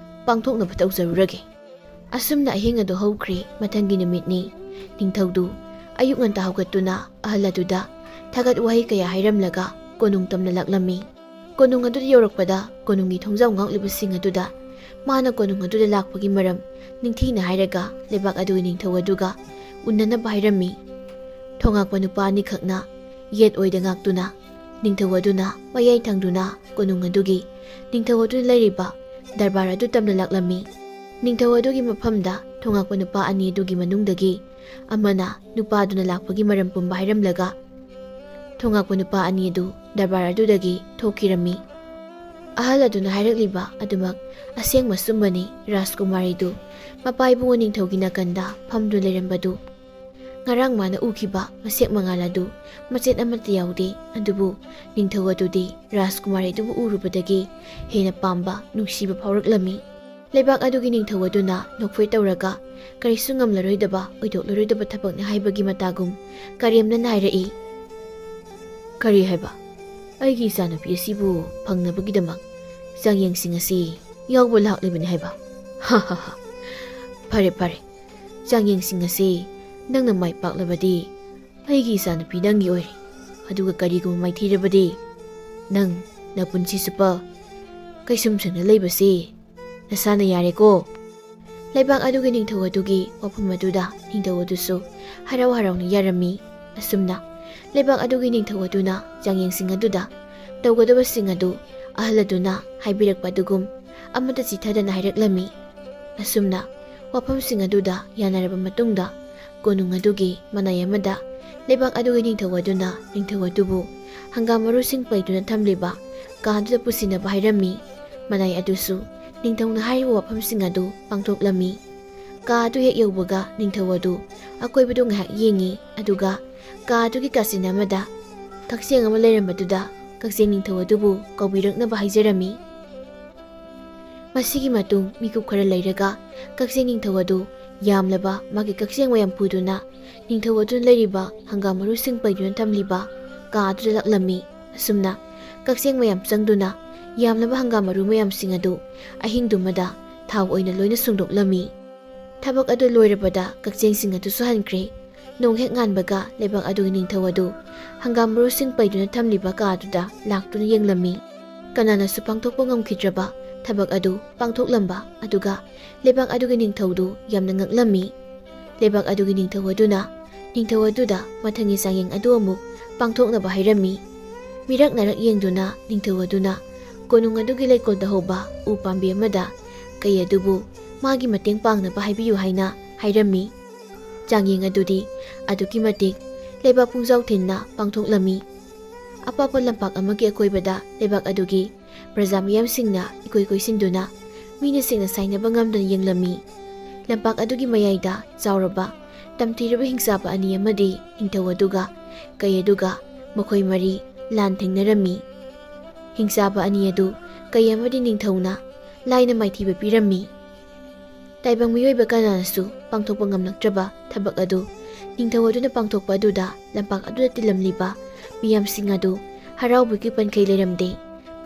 ꯄꯥꯡꯊꯣꯛꯅꯕ ꯇꯧꯖꯔꯨꯔꯒꯦ꯫" ꯑꯁꯨꯝꯅ ꯑꯍꯤꯡ ꯑꯗꯨ ꯍꯧꯈ꯭ꯔꯦ꯫ ꯃꯊꯪꯒꯤ ꯅꯨꯃꯤꯠꯅꯤ꯫ ꯅꯤꯡꯊꯧꯗꯨ ꯑꯌꯨꯛ ꯉꯟꯇꯥ ꯍꯧꯒꯠꯇꯨꯅ ꯑꯍꯜ ꯑꯗꯨꯗ ꯊꯥꯒꯠ ꯋꯥꯍꯩ ꯀꯌꯥ ꯍꯥꯏꯔꯝꯂꯒ ꯀꯣꯅꯨꯡ ꯇꯝꯅ ꯂꯥꯛꯂꯝꯃꯤ꯫ ꯀꯣꯅꯨꯡ ꯑꯗꯨꯗ ꯌꯧꯔꯛꯄꯗ ꯀꯣꯅꯨꯡꯒꯤ ꯊꯣꯡꯖꯥꯎ ꯉꯥꯛꯂꯤꯕꯁꯤꯡ ꯑꯗꯨꯗ ꯃꯥꯅ ꯀꯣꯅꯨꯡ ꯑꯗꯨꯗ ꯂꯥꯛꯄꯒꯤ ꯃꯔꯝ ꯅꯤꯡꯊꯤꯅ ꯍꯥꯏꯔꯒ ꯂꯩꯕꯥꯛ ꯑꯗꯨꯒꯤ ꯅꯤꯡꯊꯧ ꯑꯗꯨꯒ ꯎꯅꯅꯕ ꯍꯥꯏꯔꯝꯃꯤ꯫ ꯊꯣꯉꯥꯛꯄ ꯅꯨꯄꯥ ꯑꯅꯤꯈꯛꯅ ꯌꯦꯠ ꯑꯣꯏꯗ ꯉꯥꯛꯇꯨꯅ ꯅꯤꯡꯊꯧ ꯑꯗꯨꯅ ꯃꯌꯥꯏ ꯊꯪꯗꯨꯅ ꯀꯣꯅꯨꯡ ꯑꯗꯨꯒꯤ ꯅꯤꯡꯊꯧ ꯑꯗꯨꯅ ꯂꯩꯔꯤꯕ ꯗꯔꯕꯥꯔ ꯑꯗꯨ ꯇꯝꯅ ꯂꯥꯛꯂꯝꯃꯤ꯫ ꯅꯤꯡꯊꯧ ꯑꯗꯨꯒꯤ ꯃꯐꯝꯗ ꯊꯣꯉꯥꯛꯄ ꯅꯨꯄꯥ ꯑꯅꯤ ꯑꯗꯨꯒꯤ ꯃꯅꯨꯡꯗꯒꯤ ꯑꯃꯅ ꯅꯨꯄꯥ ꯑꯗꯨꯅ ꯂꯥꯛꯄꯒꯤ ꯃꯔꯝ ꯄꯨꯝꯕ ꯍꯥꯏꯔꯝꯂꯒ ꯊꯣꯉꯥꯛꯄ ꯅꯨꯄꯥ ꯑꯅꯤ ꯑꯗꯨ ꯗꯔꯕꯥꯔ ꯑꯗꯨꯗꯒꯤ ꯊꯣꯛꯈꯤꯔꯝꯃꯤ꯫ ꯑꯍꯜ ꯑꯗꯨꯅ ꯍꯥꯏꯔꯛꯂꯤꯕ ꯑꯗꯨꯃꯛ ꯑꯁꯦꯡꯕ ꯑꯆꯨꯝꯕꯅꯤ꯫ ꯔꯥꯖꯀꯨꯃꯥꯔꯤꯗꯨ ꯃꯄꯥ ꯏꯕꯨꯡꯉꯣ ꯅꯤꯡꯊꯧꯒꯤ ꯅꯥꯀꯟꯗ ꯐꯝꯗꯨꯅ ꯂꯩꯔꯝꯕꯗꯨ ꯉꯔꯥꯡ ꯃꯥꯅ ꯎꯈꯤꯕ ꯃꯁꯦꯛ ꯃꯉꯥꯜ ꯑꯗꯨ ꯃꯆꯦꯠ ꯑꯃꯠꯇ ꯌꯥꯎꯗꯦ꯫ ꯑꯗꯨꯕꯨ ꯅꯤꯡꯊꯧ ꯑꯗꯨꯗꯤ ꯔꯥꯖꯀꯨꯃꯥꯔꯤꯗꯨꯕꯨ ꯎꯔꯨꯕꯗꯒꯤ ꯍꯦꯟꯅ ꯄꯥꯝꯕ, ꯅꯨꯡꯁꯤꯕ ꯐꯥꯎꯔꯛꯂꯝꯃꯤ꯫ ꯂꯩꯕꯥꯛ ꯑꯗꯨꯒꯤ ꯅꯤꯡꯊꯧ ꯑꯗꯨꯅ ꯅꯣꯛꯐꯦꯠ ꯇꯧꯔꯒ ꯀꯔꯤꯁꯨ ꯉꯝꯂꯔꯣꯏꯗꯕ, ꯑꯣꯏꯊꯣꯛꯂꯔꯣꯏꯗꯕ ꯊꯕꯛꯅꯤ ꯍꯥꯏꯕꯒꯤ ꯃꯇꯥꯒꯨꯝ ꯀꯔꯦꯝꯅꯅ ꯍꯥꯏꯔꯛꯏ꯫ "ꯀꯔꯤ ꯍꯥꯏꯕ? ꯑꯩꯒꯤ ꯏꯆꯥꯅꯨꯄꯤ ꯑꯁꯤꯕꯨ ꯐꯪꯅꯕꯒꯤꯗꯃꯛ ꯆꯥꯡꯌꯦꯡꯁꯤꯡ ꯑꯁꯤ ꯌꯥꯎꯕ ꯂꯥꯛꯂꯤꯕꯅꯤ ꯍꯥꯏꯕ꯫ ꯍꯥ ꯍꯥ ꯍꯥ꯫ ꯐꯔꯦ ꯐꯔꯦ, ꯆꯥꯡꯌꯦꯡꯁꯤꯡ ꯑꯁꯤ ꯅꯪꯅ ꯃꯥꯏ ꯄꯥꯛꯂꯕꯗꯤ ꯑꯩꯒꯤ ꯏꯆꯥꯅꯨꯄꯤ ꯅꯪꯒꯤ ꯑꯣꯏꯔꯦ꯫ ꯑꯗꯨꯒ ꯀꯔꯤꯒꯨꯝꯕ ꯃꯥꯏꯊꯤꯔꯕꯗꯤ ꯅꯪ ꯅꯄꯨꯟꯁꯤ ꯆꯨꯞꯄ ꯀꯩꯁꯨꯝꯁꯪꯗ ꯂꯩꯕꯁꯤ ꯅꯁꯥꯅ ꯌꯥꯔꯦꯀꯣ꯫ ꯂꯩꯕꯥꯛ ꯑꯗꯨꯒꯤ ꯅꯤꯡꯊꯧ ꯑꯗꯨꯒꯤ ꯋꯥꯐꯝ ꯑꯗꯨꯗ ꯅꯤꯡꯊꯧ ꯑꯗꯨꯁꯨ ꯍꯔꯥꯎ ꯍꯔꯥꯎꯅ ꯌꯥꯔꯝꯃꯤ꯫ ꯑꯁꯨꯝꯅ ꯂꯩꯕꯥꯛ ꯑꯗꯨꯒꯤ ꯅꯤꯡꯊꯧ ꯑꯗꯨꯅ ꯆꯥꯡꯌꯦꯡꯁꯤꯡ ꯑꯗꯨꯗ ꯇꯧꯒꯗꯕꯁꯤꯡ ꯑꯗꯨ ꯑꯍꯜ ꯑꯗꯨꯅ ꯍꯥꯏꯕꯤꯔꯛꯄ ꯑꯗꯨꯒꯨꯝ ꯑꯃꯠꯇ ꯆꯤꯊꯗꯅ ꯍꯥꯏꯔꯛꯂꯝꯃꯤ꯫ ꯑꯁꯨꯝꯅ ꯋꯥꯐꯝꯁꯤꯡ ꯑꯗꯨꯗ ꯌꯥꯅꯔꯕ ꯃꯇꯨꯡꯗ ꯀꯣꯅꯨꯡ ꯑꯗꯨꯒꯤ ꯃꯅꯥꯏ ꯑꯃꯗ ꯂꯩꯕꯥꯛ ꯑꯗꯨꯒꯤ ꯅꯤꯡꯊꯧ ꯑꯗꯨꯅ ꯅꯤꯡꯊꯧ ꯑꯗꯨꯕꯨ ꯍꯪꯒꯥꯝ ꯃꯔꯨꯁꯤꯡ ꯄꯩꯗꯨꯅ ꯊꯝꯂꯤꯕ ꯀꯥ ꯑꯗꯨꯗ ꯄꯨꯁꯤꯟꯅꯕ ꯍꯥꯏꯔꯝꯃꯤ꯫ ꯃꯅꯥꯏ ꯑꯗꯨꯁꯨ ꯅꯤꯡꯊꯧꯅ ꯍꯥꯏꯔꯤꯕ ꯋꯥꯐꯝꯁꯤꯡ ꯑꯗꯨ ꯄꯥꯡꯊꯣꯛꯂꯝꯃꯤ꯫ ꯀꯥ ꯑꯗꯨ ꯍꯦꯛ ꯌꯧꯕꯒ ꯅꯤꯡꯊꯧ ꯑꯗꯨ ꯑꯀꯣꯏꯕꯗꯨ ꯉꯥꯏꯍꯥꯛ ꯌꯦꯡꯉꯤ, ꯑꯗꯨꯒ ꯀꯥ ꯑꯗꯨꯒꯤ ꯀꯥꯆꯤꯟ ꯑꯃꯗ ꯀꯛꯆꯦꯡ ꯑꯃ ꯂꯩꯔꯝꯕꯗꯨꯗ ꯀꯛꯆꯦꯡ ꯅꯤꯡꯊꯧ ꯑꯗꯨꯕꯨ ꯀꯧꯕꯤꯔꯛꯅꯕ ꯍꯥꯏꯖꯔꯝꯃꯤ꯫ ꯃꯁꯤꯒꯤ ꯃꯇꯨꯡ ꯃꯤꯀꯨꯞ ꯈꯔ ꯂꯩꯔꯒ ꯀꯛꯆꯦꯡ ꯅꯤꯡꯊꯧ ꯑꯗꯨ ꯌꯥꯝꯂꯕ ꯃꯥꯒꯤ ꯀꯛꯆꯦꯡ ꯃꯌꯥꯝ ꯄꯨꯗꯨꯅ ꯅꯤꯡꯊꯧ ꯑꯗꯨꯅ ꯂꯩꯔꯤꯕ ꯍꯪꯒꯥꯝ ꯃꯔꯨꯁꯤꯡ ꯄꯩꯗꯨꯅ ꯊꯝꯂꯤꯕ ꯀꯥ ꯑꯗꯨꯗ ꯂꯥꯛꯂꯝꯃꯤ꯫ ꯑꯁꯨꯝꯅ ꯀꯛꯆꯦꯡ ꯃꯌꯥꯝ ꯆꯪꯗꯨꯅ ꯌꯥꯝꯂꯕ ꯍꯪꯒꯥꯝ ꯃꯔꯨ ꯃꯌꯥꯝꯁꯤꯡ ꯑꯗꯨ ꯑꯍꯤꯡꯗꯨꯃꯗ ꯊꯥꯎ ꯑꯣꯏꯅ ꯂꯣꯏꯅ ꯁꯨꯡꯗꯣꯛꯂꯝꯃꯤ꯫ ꯊꯕꯛ ꯑꯗꯨ ꯂꯣꯏꯔꯕꯗ ꯀꯛꯆꯦꯡꯁꯤꯡ ꯑꯗꯨꯁꯨ ꯍꯟꯈ꯭ꯔꯦ꯫ ꯅꯣꯡ ꯍꯦꯛ ꯉꯥꯟꯕꯒ ꯂꯩꯕꯥꯛ ꯑꯗꯨꯒꯤ ꯅꯤꯡꯊꯧ ꯑꯗꯨ ꯍꯪꯒꯥꯝ ꯃꯔꯨꯁꯤꯡ ꯄꯩꯗꯨꯅ ꯊꯝꯂꯤꯕ ꯀꯥ ꯑꯗꯨꯗ ꯂꯥꯛꯇꯨꯅ ꯌꯦꯡꯂꯝꯃꯤ꯫ ꯀꯅꯥꯅꯁꯨ ꯄꯥꯡꯊꯣꯛꯄ ꯉꯝꯈꯤꯗ꯭ꯔꯕ ꯊꯕꯛ ꯑꯗꯨ ꯄꯥꯡꯊꯣꯛꯂꯝꯕ ꯑꯗꯨꯒ ꯂꯩꯕꯥꯛ ꯑꯗꯨꯒꯤ ꯅꯤꯡꯊꯧꯗꯨ ꯌꯥꯝꯅ ꯉꯛꯂꯝꯃꯤ꯫ ꯂꯩꯕꯥꯛ ꯑꯗꯨꯒꯤ ꯅꯤꯡꯊꯧ ꯑꯗꯨꯅ ꯅꯤꯡꯊꯧ ꯑꯗꯨꯗ ꯃꯊꯪꯒꯤ ꯆꯥꯡꯌꯦꯡ ꯑꯗꯨ ꯑꯃꯨꯛ ꯄꯥꯡꯊꯣꯛꯅꯕ ꯍꯥꯏꯔꯝꯃꯤ꯫ ꯃꯤꯔꯛ ꯅꯥꯔꯛ ꯌꯦꯡꯗꯨꯅ ꯅꯤꯡꯊꯧ ꯑꯗꯨꯅ ꯀꯣꯅꯨꯡ ꯑꯗꯨꯒꯤ ꯂꯩꯀꯣꯜꯗ ꯍꯧꯕ ꯎ ꯄꯥꯝꯕꯤ ꯑꯃꯗ ꯀꯩ ꯑꯗꯨꯕꯨ ꯃꯥꯒꯤ ꯃꯇꯦꯡ ꯄꯥꯡꯅꯕ ꯍꯥꯏꯕꯤꯌꯨ ꯍꯥꯏꯅ ꯍꯥꯏꯔꯝꯃꯤ꯫ ꯆꯥꯡꯌꯦꯡ ꯑꯗꯨꯗꯤ ꯑꯗꯨꯛꯀꯤ ꯃꯇꯤꯛ ꯂꯩꯕꯥꯛ ꯄꯨꯡꯖꯥꯎ ꯊꯤꯟꯅ ꯄꯥꯡꯊꯣꯛꯂꯝꯃꯤ꯫ ꯑꯄꯥꯛꯄ ꯂꯝꯄꯥꯛ ꯑꯃꯒꯤ ꯑꯀꯣꯏꯕꯗ ꯂꯩꯕꯥꯛ ꯑꯗꯨꯒꯤ ꯄ꯭ꯔꯖꯥ ꯃꯤꯌꯥꯝꯁꯤꯡꯅ ꯏꯀꯣꯏ ꯀꯣꯏꯁꯤꯟꯗꯨꯅ ꯃꯤꯅ ꯁꯦꯡꯅ ꯁꯥꯏꯅꯕ ꯉꯝꯗꯅ ꯌꯦꯡꯂꯝꯃꯤ꯫ ꯂꯝꯄꯥꯛ ꯑꯗꯨꯒꯤ ꯃꯌꯥꯏꯗ ꯆꯥꯎꯔꯕ ꯇꯝꯊꯤꯔꯕ ꯍꯤꯡꯆꯥꯕ ꯑꯅꯤ ꯑꯃꯗꯤ ꯅꯤꯡꯊꯧ ꯑꯗꯨꯒ ꯀꯩ ꯑꯗꯨꯒ ꯃꯈꯣꯏ ꯃꯔꯤ ꯂꯥꯟ ꯊꯦꯡꯅꯔꯝꯃꯤ꯫ ꯍꯤꯡꯆꯥꯕ ꯑꯅꯤ ꯑꯗꯨ ꯀꯩ ꯑꯃꯗꯤ ꯅꯤꯡꯊꯧꯅ ꯂꯥꯏꯅ ꯃꯥꯏꯊꯤꯕ ꯄꯤꯔꯝꯃꯤ꯫ ꯇꯥꯏꯕꯪ ꯃꯤꯑꯣꯏꯕ ꯀꯅꯥꯅꯁꯨ ꯄꯥꯡꯊꯣꯛꯄ ꯉꯝꯂꯛꯇ꯭ꯔꯕ ꯊꯕꯛ ꯑꯗꯨ ꯅꯤꯡꯊꯧ ꯑꯗꯨꯅ ꯄꯥꯡꯊꯣꯛꯄ ꯑꯗꯨꯗ ꯂꯝꯄꯥꯛ ꯑꯗꯨꯗ ꯇꯤꯜꯂꯝꯂꯤꯕ ꯃꯤꯌꯥꯝꯁꯤꯡ ꯑꯗꯨ ꯍꯔꯥꯎꯕꯒꯤ ꯄꯟꯈꯩ ꯂꯩꯔꯝꯗꯦ꯫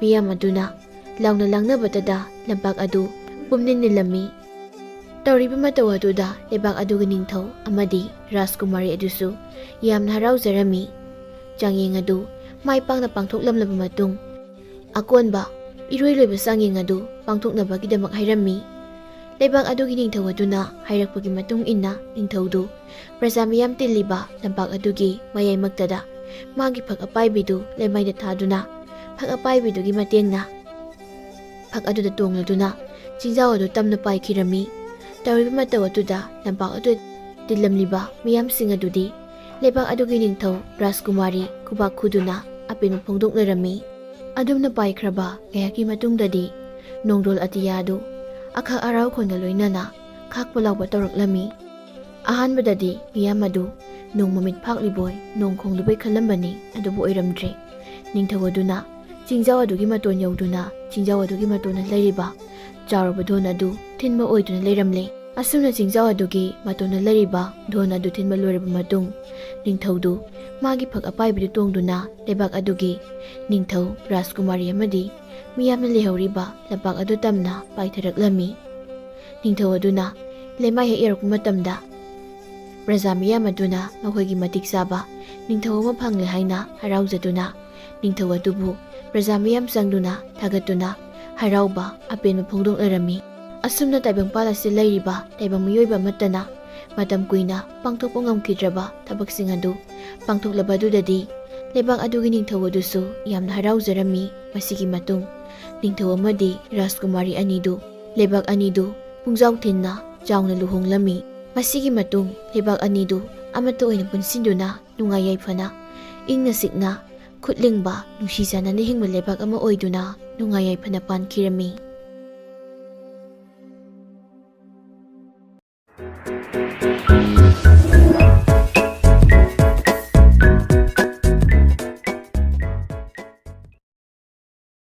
ꯃꯤꯌꯥꯝ ꯑꯗꯨꯅ ꯂꯥꯎꯅ ꯂꯥꯡꯅꯕꯇꯗ ꯂꯝꯄꯥꯛ ꯑꯗꯨ ꯄꯨꯝꯅꯤꯟ ꯅꯤꯜꯂꯝꯃꯤ꯫ ꯇꯧꯔꯤꯕ ꯃꯇꯧ ꯑꯗꯨꯗ ꯂꯩꯕꯥꯛ ꯑꯗꯨꯒꯤ ꯅꯤꯡꯊꯧ ꯑꯃꯗꯤ ꯔꯥꯖꯀꯨꯃꯥꯔꯤ ꯑꯗꯨꯁꯨ ꯌꯥꯝꯅ ꯍꯔꯥꯎꯖꯔꯝꯃꯤ꯫ ꯆꯥꯡꯌꯦꯡ ꯑꯗꯨ ꯃꯥꯏ ꯄꯥꯛꯅ ꯄꯥꯡꯊꯣꯛꯂꯝꯂꯕ ꯃꯇꯨꯡ, ꯑꯀꯣꯟꯕ ꯏꯔꯣꯏ ꯂꯣꯏꯕ ꯆꯥꯡꯌꯦꯡ ꯑꯗꯨ ꯄꯥꯡꯊꯣꯛꯅꯕꯒꯤꯗꯃꯛ ꯍꯥꯏꯔꯝꯃꯤ꯫ ꯂꯩꯕꯥꯛ ꯑꯗꯨꯒꯤ ꯅꯤꯡꯊꯧ ꯑꯗꯨꯅ ꯍꯥꯏꯔꯛꯄꯒꯤ ꯃꯇꯨꯡ ꯏꯟꯅ ꯅꯤꯡꯊꯧꯗꯨ ꯄ꯭ꯔꯖꯥ ꯃꯤꯌꯥꯝ ꯇꯤꯜꯂꯤꯕ ꯂꯝꯄꯥꯛ ꯑꯗꯨꯒꯤ ꯃꯌꯥꯏꯃꯛꯇꯗ ꯃꯥꯒꯤ ꯐꯛ ꯑꯄꯥꯏꯕꯤꯗꯨ ꯂꯩꯃꯥꯏꯗ ꯊꯥꯗꯨꯅ ꯐꯛ ꯑꯄꯥꯏꯕꯤꯗꯨꯒꯤ ꯃꯇꯦꯡꯅ ꯐꯛ ꯑꯗꯨꯗ ꯇꯣꯡꯂꯗꯨꯅ ꯆꯤꯡꯖꯥꯎ ꯑꯗꯨ ꯇꯝꯅ ꯄꯥꯏꯈꯤꯔꯝꯃꯤ꯫ ꯇꯧꯔꯤꯕ ꯃꯇꯧ ꯑꯗꯨꯗ ꯂꯝꯄꯥꯛ ꯑꯗꯨꯗ ꯇꯤꯜꯂꯝꯂꯤꯕ ꯃꯤꯌꯥꯝꯁꯤꯡ ꯑꯗꯨꯗꯤ ꯂꯩꯕꯥꯛ ꯑꯗꯨꯒꯤ ꯅꯤꯡꯊꯧ ꯔꯥꯖꯀꯨꯃꯥꯔꯤ ꯈꯨꯕꯥꯛ ꯈꯨꯗꯨꯅ ꯑꯄꯦꯟꯕ ꯐꯣꯡꯗꯣꯛꯅꯔꯝꯃꯤ꯫ ꯑꯗꯨꯝꯅ ꯄꯥꯏꯈ꯭ꯔꯕ ꯉꯥꯏꯍꯥꯛꯀꯤ ꯃꯇꯨꯡꯗꯗꯤ ꯅꯣꯡꯗꯣꯜ ꯑꯇꯤꯌꯥ ꯑꯗꯨ ꯑꯈꯥꯛ ꯑꯔꯥꯎ ꯈꯣꯟꯒ ꯂꯣꯏꯅꯅ ꯈꯥꯛꯄ ꯂꯥꯎꯕ ꯇꯧꯔꯛꯂꯝꯃꯤ꯫ ꯑꯍꯥꯟꯕꯗꯗꯤ ꯃꯤꯌꯥꯝ ꯑꯗꯨ ꯅꯣꯡ ꯃꯃꯤꯠ ꯐꯥꯛꯂꯤꯕꯣꯏ ꯅꯣꯡ ꯈꯣꯡꯂꯤꯕꯣꯏ ꯈꯜꯂꯝꯕꯅꯤ, ꯑꯗꯨꯕꯨ ꯑꯣꯏꯔꯝꯗ꯭ꯔꯦ꯫ ꯅꯤꯡꯊꯧ ꯑꯗꯨꯅ ꯆꯤꯡꯖꯥꯎ ꯑꯗꯨꯒꯤ ꯃꯇꯣꯟ ꯌꯧꯗꯨꯅ ꯆꯤꯡꯖꯥꯎ ꯑꯗꯨꯒꯤ ꯃꯇꯣꯟꯗ ꯂꯩꯔꯤꯕ ꯆꯥꯎꯔꯕ ꯙꯣꯟ ꯑꯗꯨ ꯊꯤꯟꯕ ꯑꯣꯏꯗꯨꯅ ꯂꯩꯔꯝꯂꯦ꯫ ꯑꯁꯨꯝꯅ ꯆꯤꯡꯖꯥꯎ ꯑꯗꯨꯒꯤ ꯃꯇꯣꯟꯗ ꯂꯩꯔꯤꯕ ꯙꯣꯟ ꯑꯗꯨ ꯊꯤꯟꯕ ꯂꯣꯏꯔꯕ ꯃꯇꯨꯡ, ꯅꯤꯡꯊꯧꯗꯨ ꯃꯥꯒꯤ ꯐꯛ ꯑꯄꯥꯏꯕꯤꯗꯨ ꯇꯣꯡꯗꯨꯅ ꯂꯩꯕꯥꯛ ꯑꯗꯨꯒꯤ ꯅꯤꯡꯊꯧ ꯔꯥꯖꯀꯨꯃꯥꯔꯤ ꯑꯃꯗꯤ ꯃꯤꯌꯥꯝꯅ ꯂꯩꯍꯧꯔꯤꯕ ꯂꯝꯄꯥꯛ ꯑꯗꯨ ꯇꯝꯅ ꯄꯥꯏꯊꯔꯛꯂꯝꯃꯤ꯫ ꯅꯤꯡꯊꯧ ꯑꯗꯨꯅ ꯂꯩꯃꯥꯏ ꯍꯦꯛ ꯌꯧꯔꯛꯄ ꯃꯇꯝꯗ, ꯄ꯭ꯔꯖꯥ ꯃꯤꯌꯥꯝ ꯑꯗꯨꯅ ꯃꯈꯣꯏꯒꯤ ꯃꯇꯤꯛ ꯆꯥꯕ ꯅꯤꯡꯊꯧ ꯑꯃ ꯐꯪꯂꯦ ꯍꯥꯏꯅ ꯍꯔꯥꯎꯖꯗꯨꯅ, ꯅꯤꯡꯊꯧ ꯑꯗꯨꯕꯨ ꯄ꯭ꯔꯖꯥ ꯃꯤꯌꯥꯝ ꯆꯪꯗꯨꯅ ꯊꯥꯒꯠꯇꯨꯅ ꯍꯔꯥꯎꯕ ꯑꯄꯦꯟꯕ ꯐꯣꯡꯗꯣꯛꯅꯔꯝꯃꯤ꯫ ꯑꯁꯨꯝꯅ ꯇꯥꯏꯕꯪꯄꯥꯜ ꯑꯁꯤ ꯂꯩꯔꯤꯕ ꯇꯥꯏꯕꯪ ꯃꯤꯑꯣꯏꯕ ꯑꯃꯠꯇꯅ ꯃꯇꯝ ꯀꯨꯏꯅ ꯄꯥꯡꯊꯣꯛꯄ ꯉꯝꯈꯤꯗ꯭ꯔꯕ ꯊꯕꯛꯁꯤꯡ ꯑꯗꯨ ꯄꯥꯡꯊꯣꯛꯂꯕ ꯑꯗꯨꯗꯗꯤ ꯂꯩꯕꯥꯛ ꯑꯗꯨꯒꯤ ꯅꯤꯡꯊꯧ ꯑꯗꯨꯁꯨ ꯌꯥꯝꯅ ꯍꯔꯥꯎꯖꯔꯝꯃꯤ꯫ ꯃꯁꯤꯒꯤ ꯃꯇꯨꯡ ꯅꯤꯡꯊꯧ ꯑꯃꯗꯤ ꯔꯥꯖꯀꯨꯃꯥꯔꯤ ꯑꯅꯤꯗꯨ ꯂꯩꯕꯥꯛ ꯑꯅꯤꯗꯨ ꯄꯨꯡꯖꯥꯎ ꯊꯤꯟꯅ ꯆꯥꯎꯅ ꯂꯨꯍꯣꯡꯂꯝꯃꯤ꯫ ꯃꯁꯤꯒꯤ ꯃꯇꯨꯡ ꯂꯩꯕꯥꯛ ꯑꯅꯤꯗꯨ ꯑꯃꯠꯇ ꯑꯣꯏꯅ ꯄꯨꯟꯁꯤꯟꯗꯨꯅ ꯅꯨꯡꯉꯥꯏ ꯌꯥꯏꯐꯅ, ꯏꯪꯅ ꯆꯤꯛꯅ, ꯈꯨꯠ ꯂꯤꯡꯕ, ꯅꯨꯡꯁꯤ ꯆꯥꯟꯅꯅ ꯍꯤꯡꯕ ꯂꯩꯕꯥꯛ ꯑꯃ ꯑꯣꯏꯗꯨꯅ ꯅꯨꯡꯉꯥꯏ ꯌꯥꯏꯐꯅ ꯄꯥꯟꯈꯤꯔꯝꯃꯤ꯫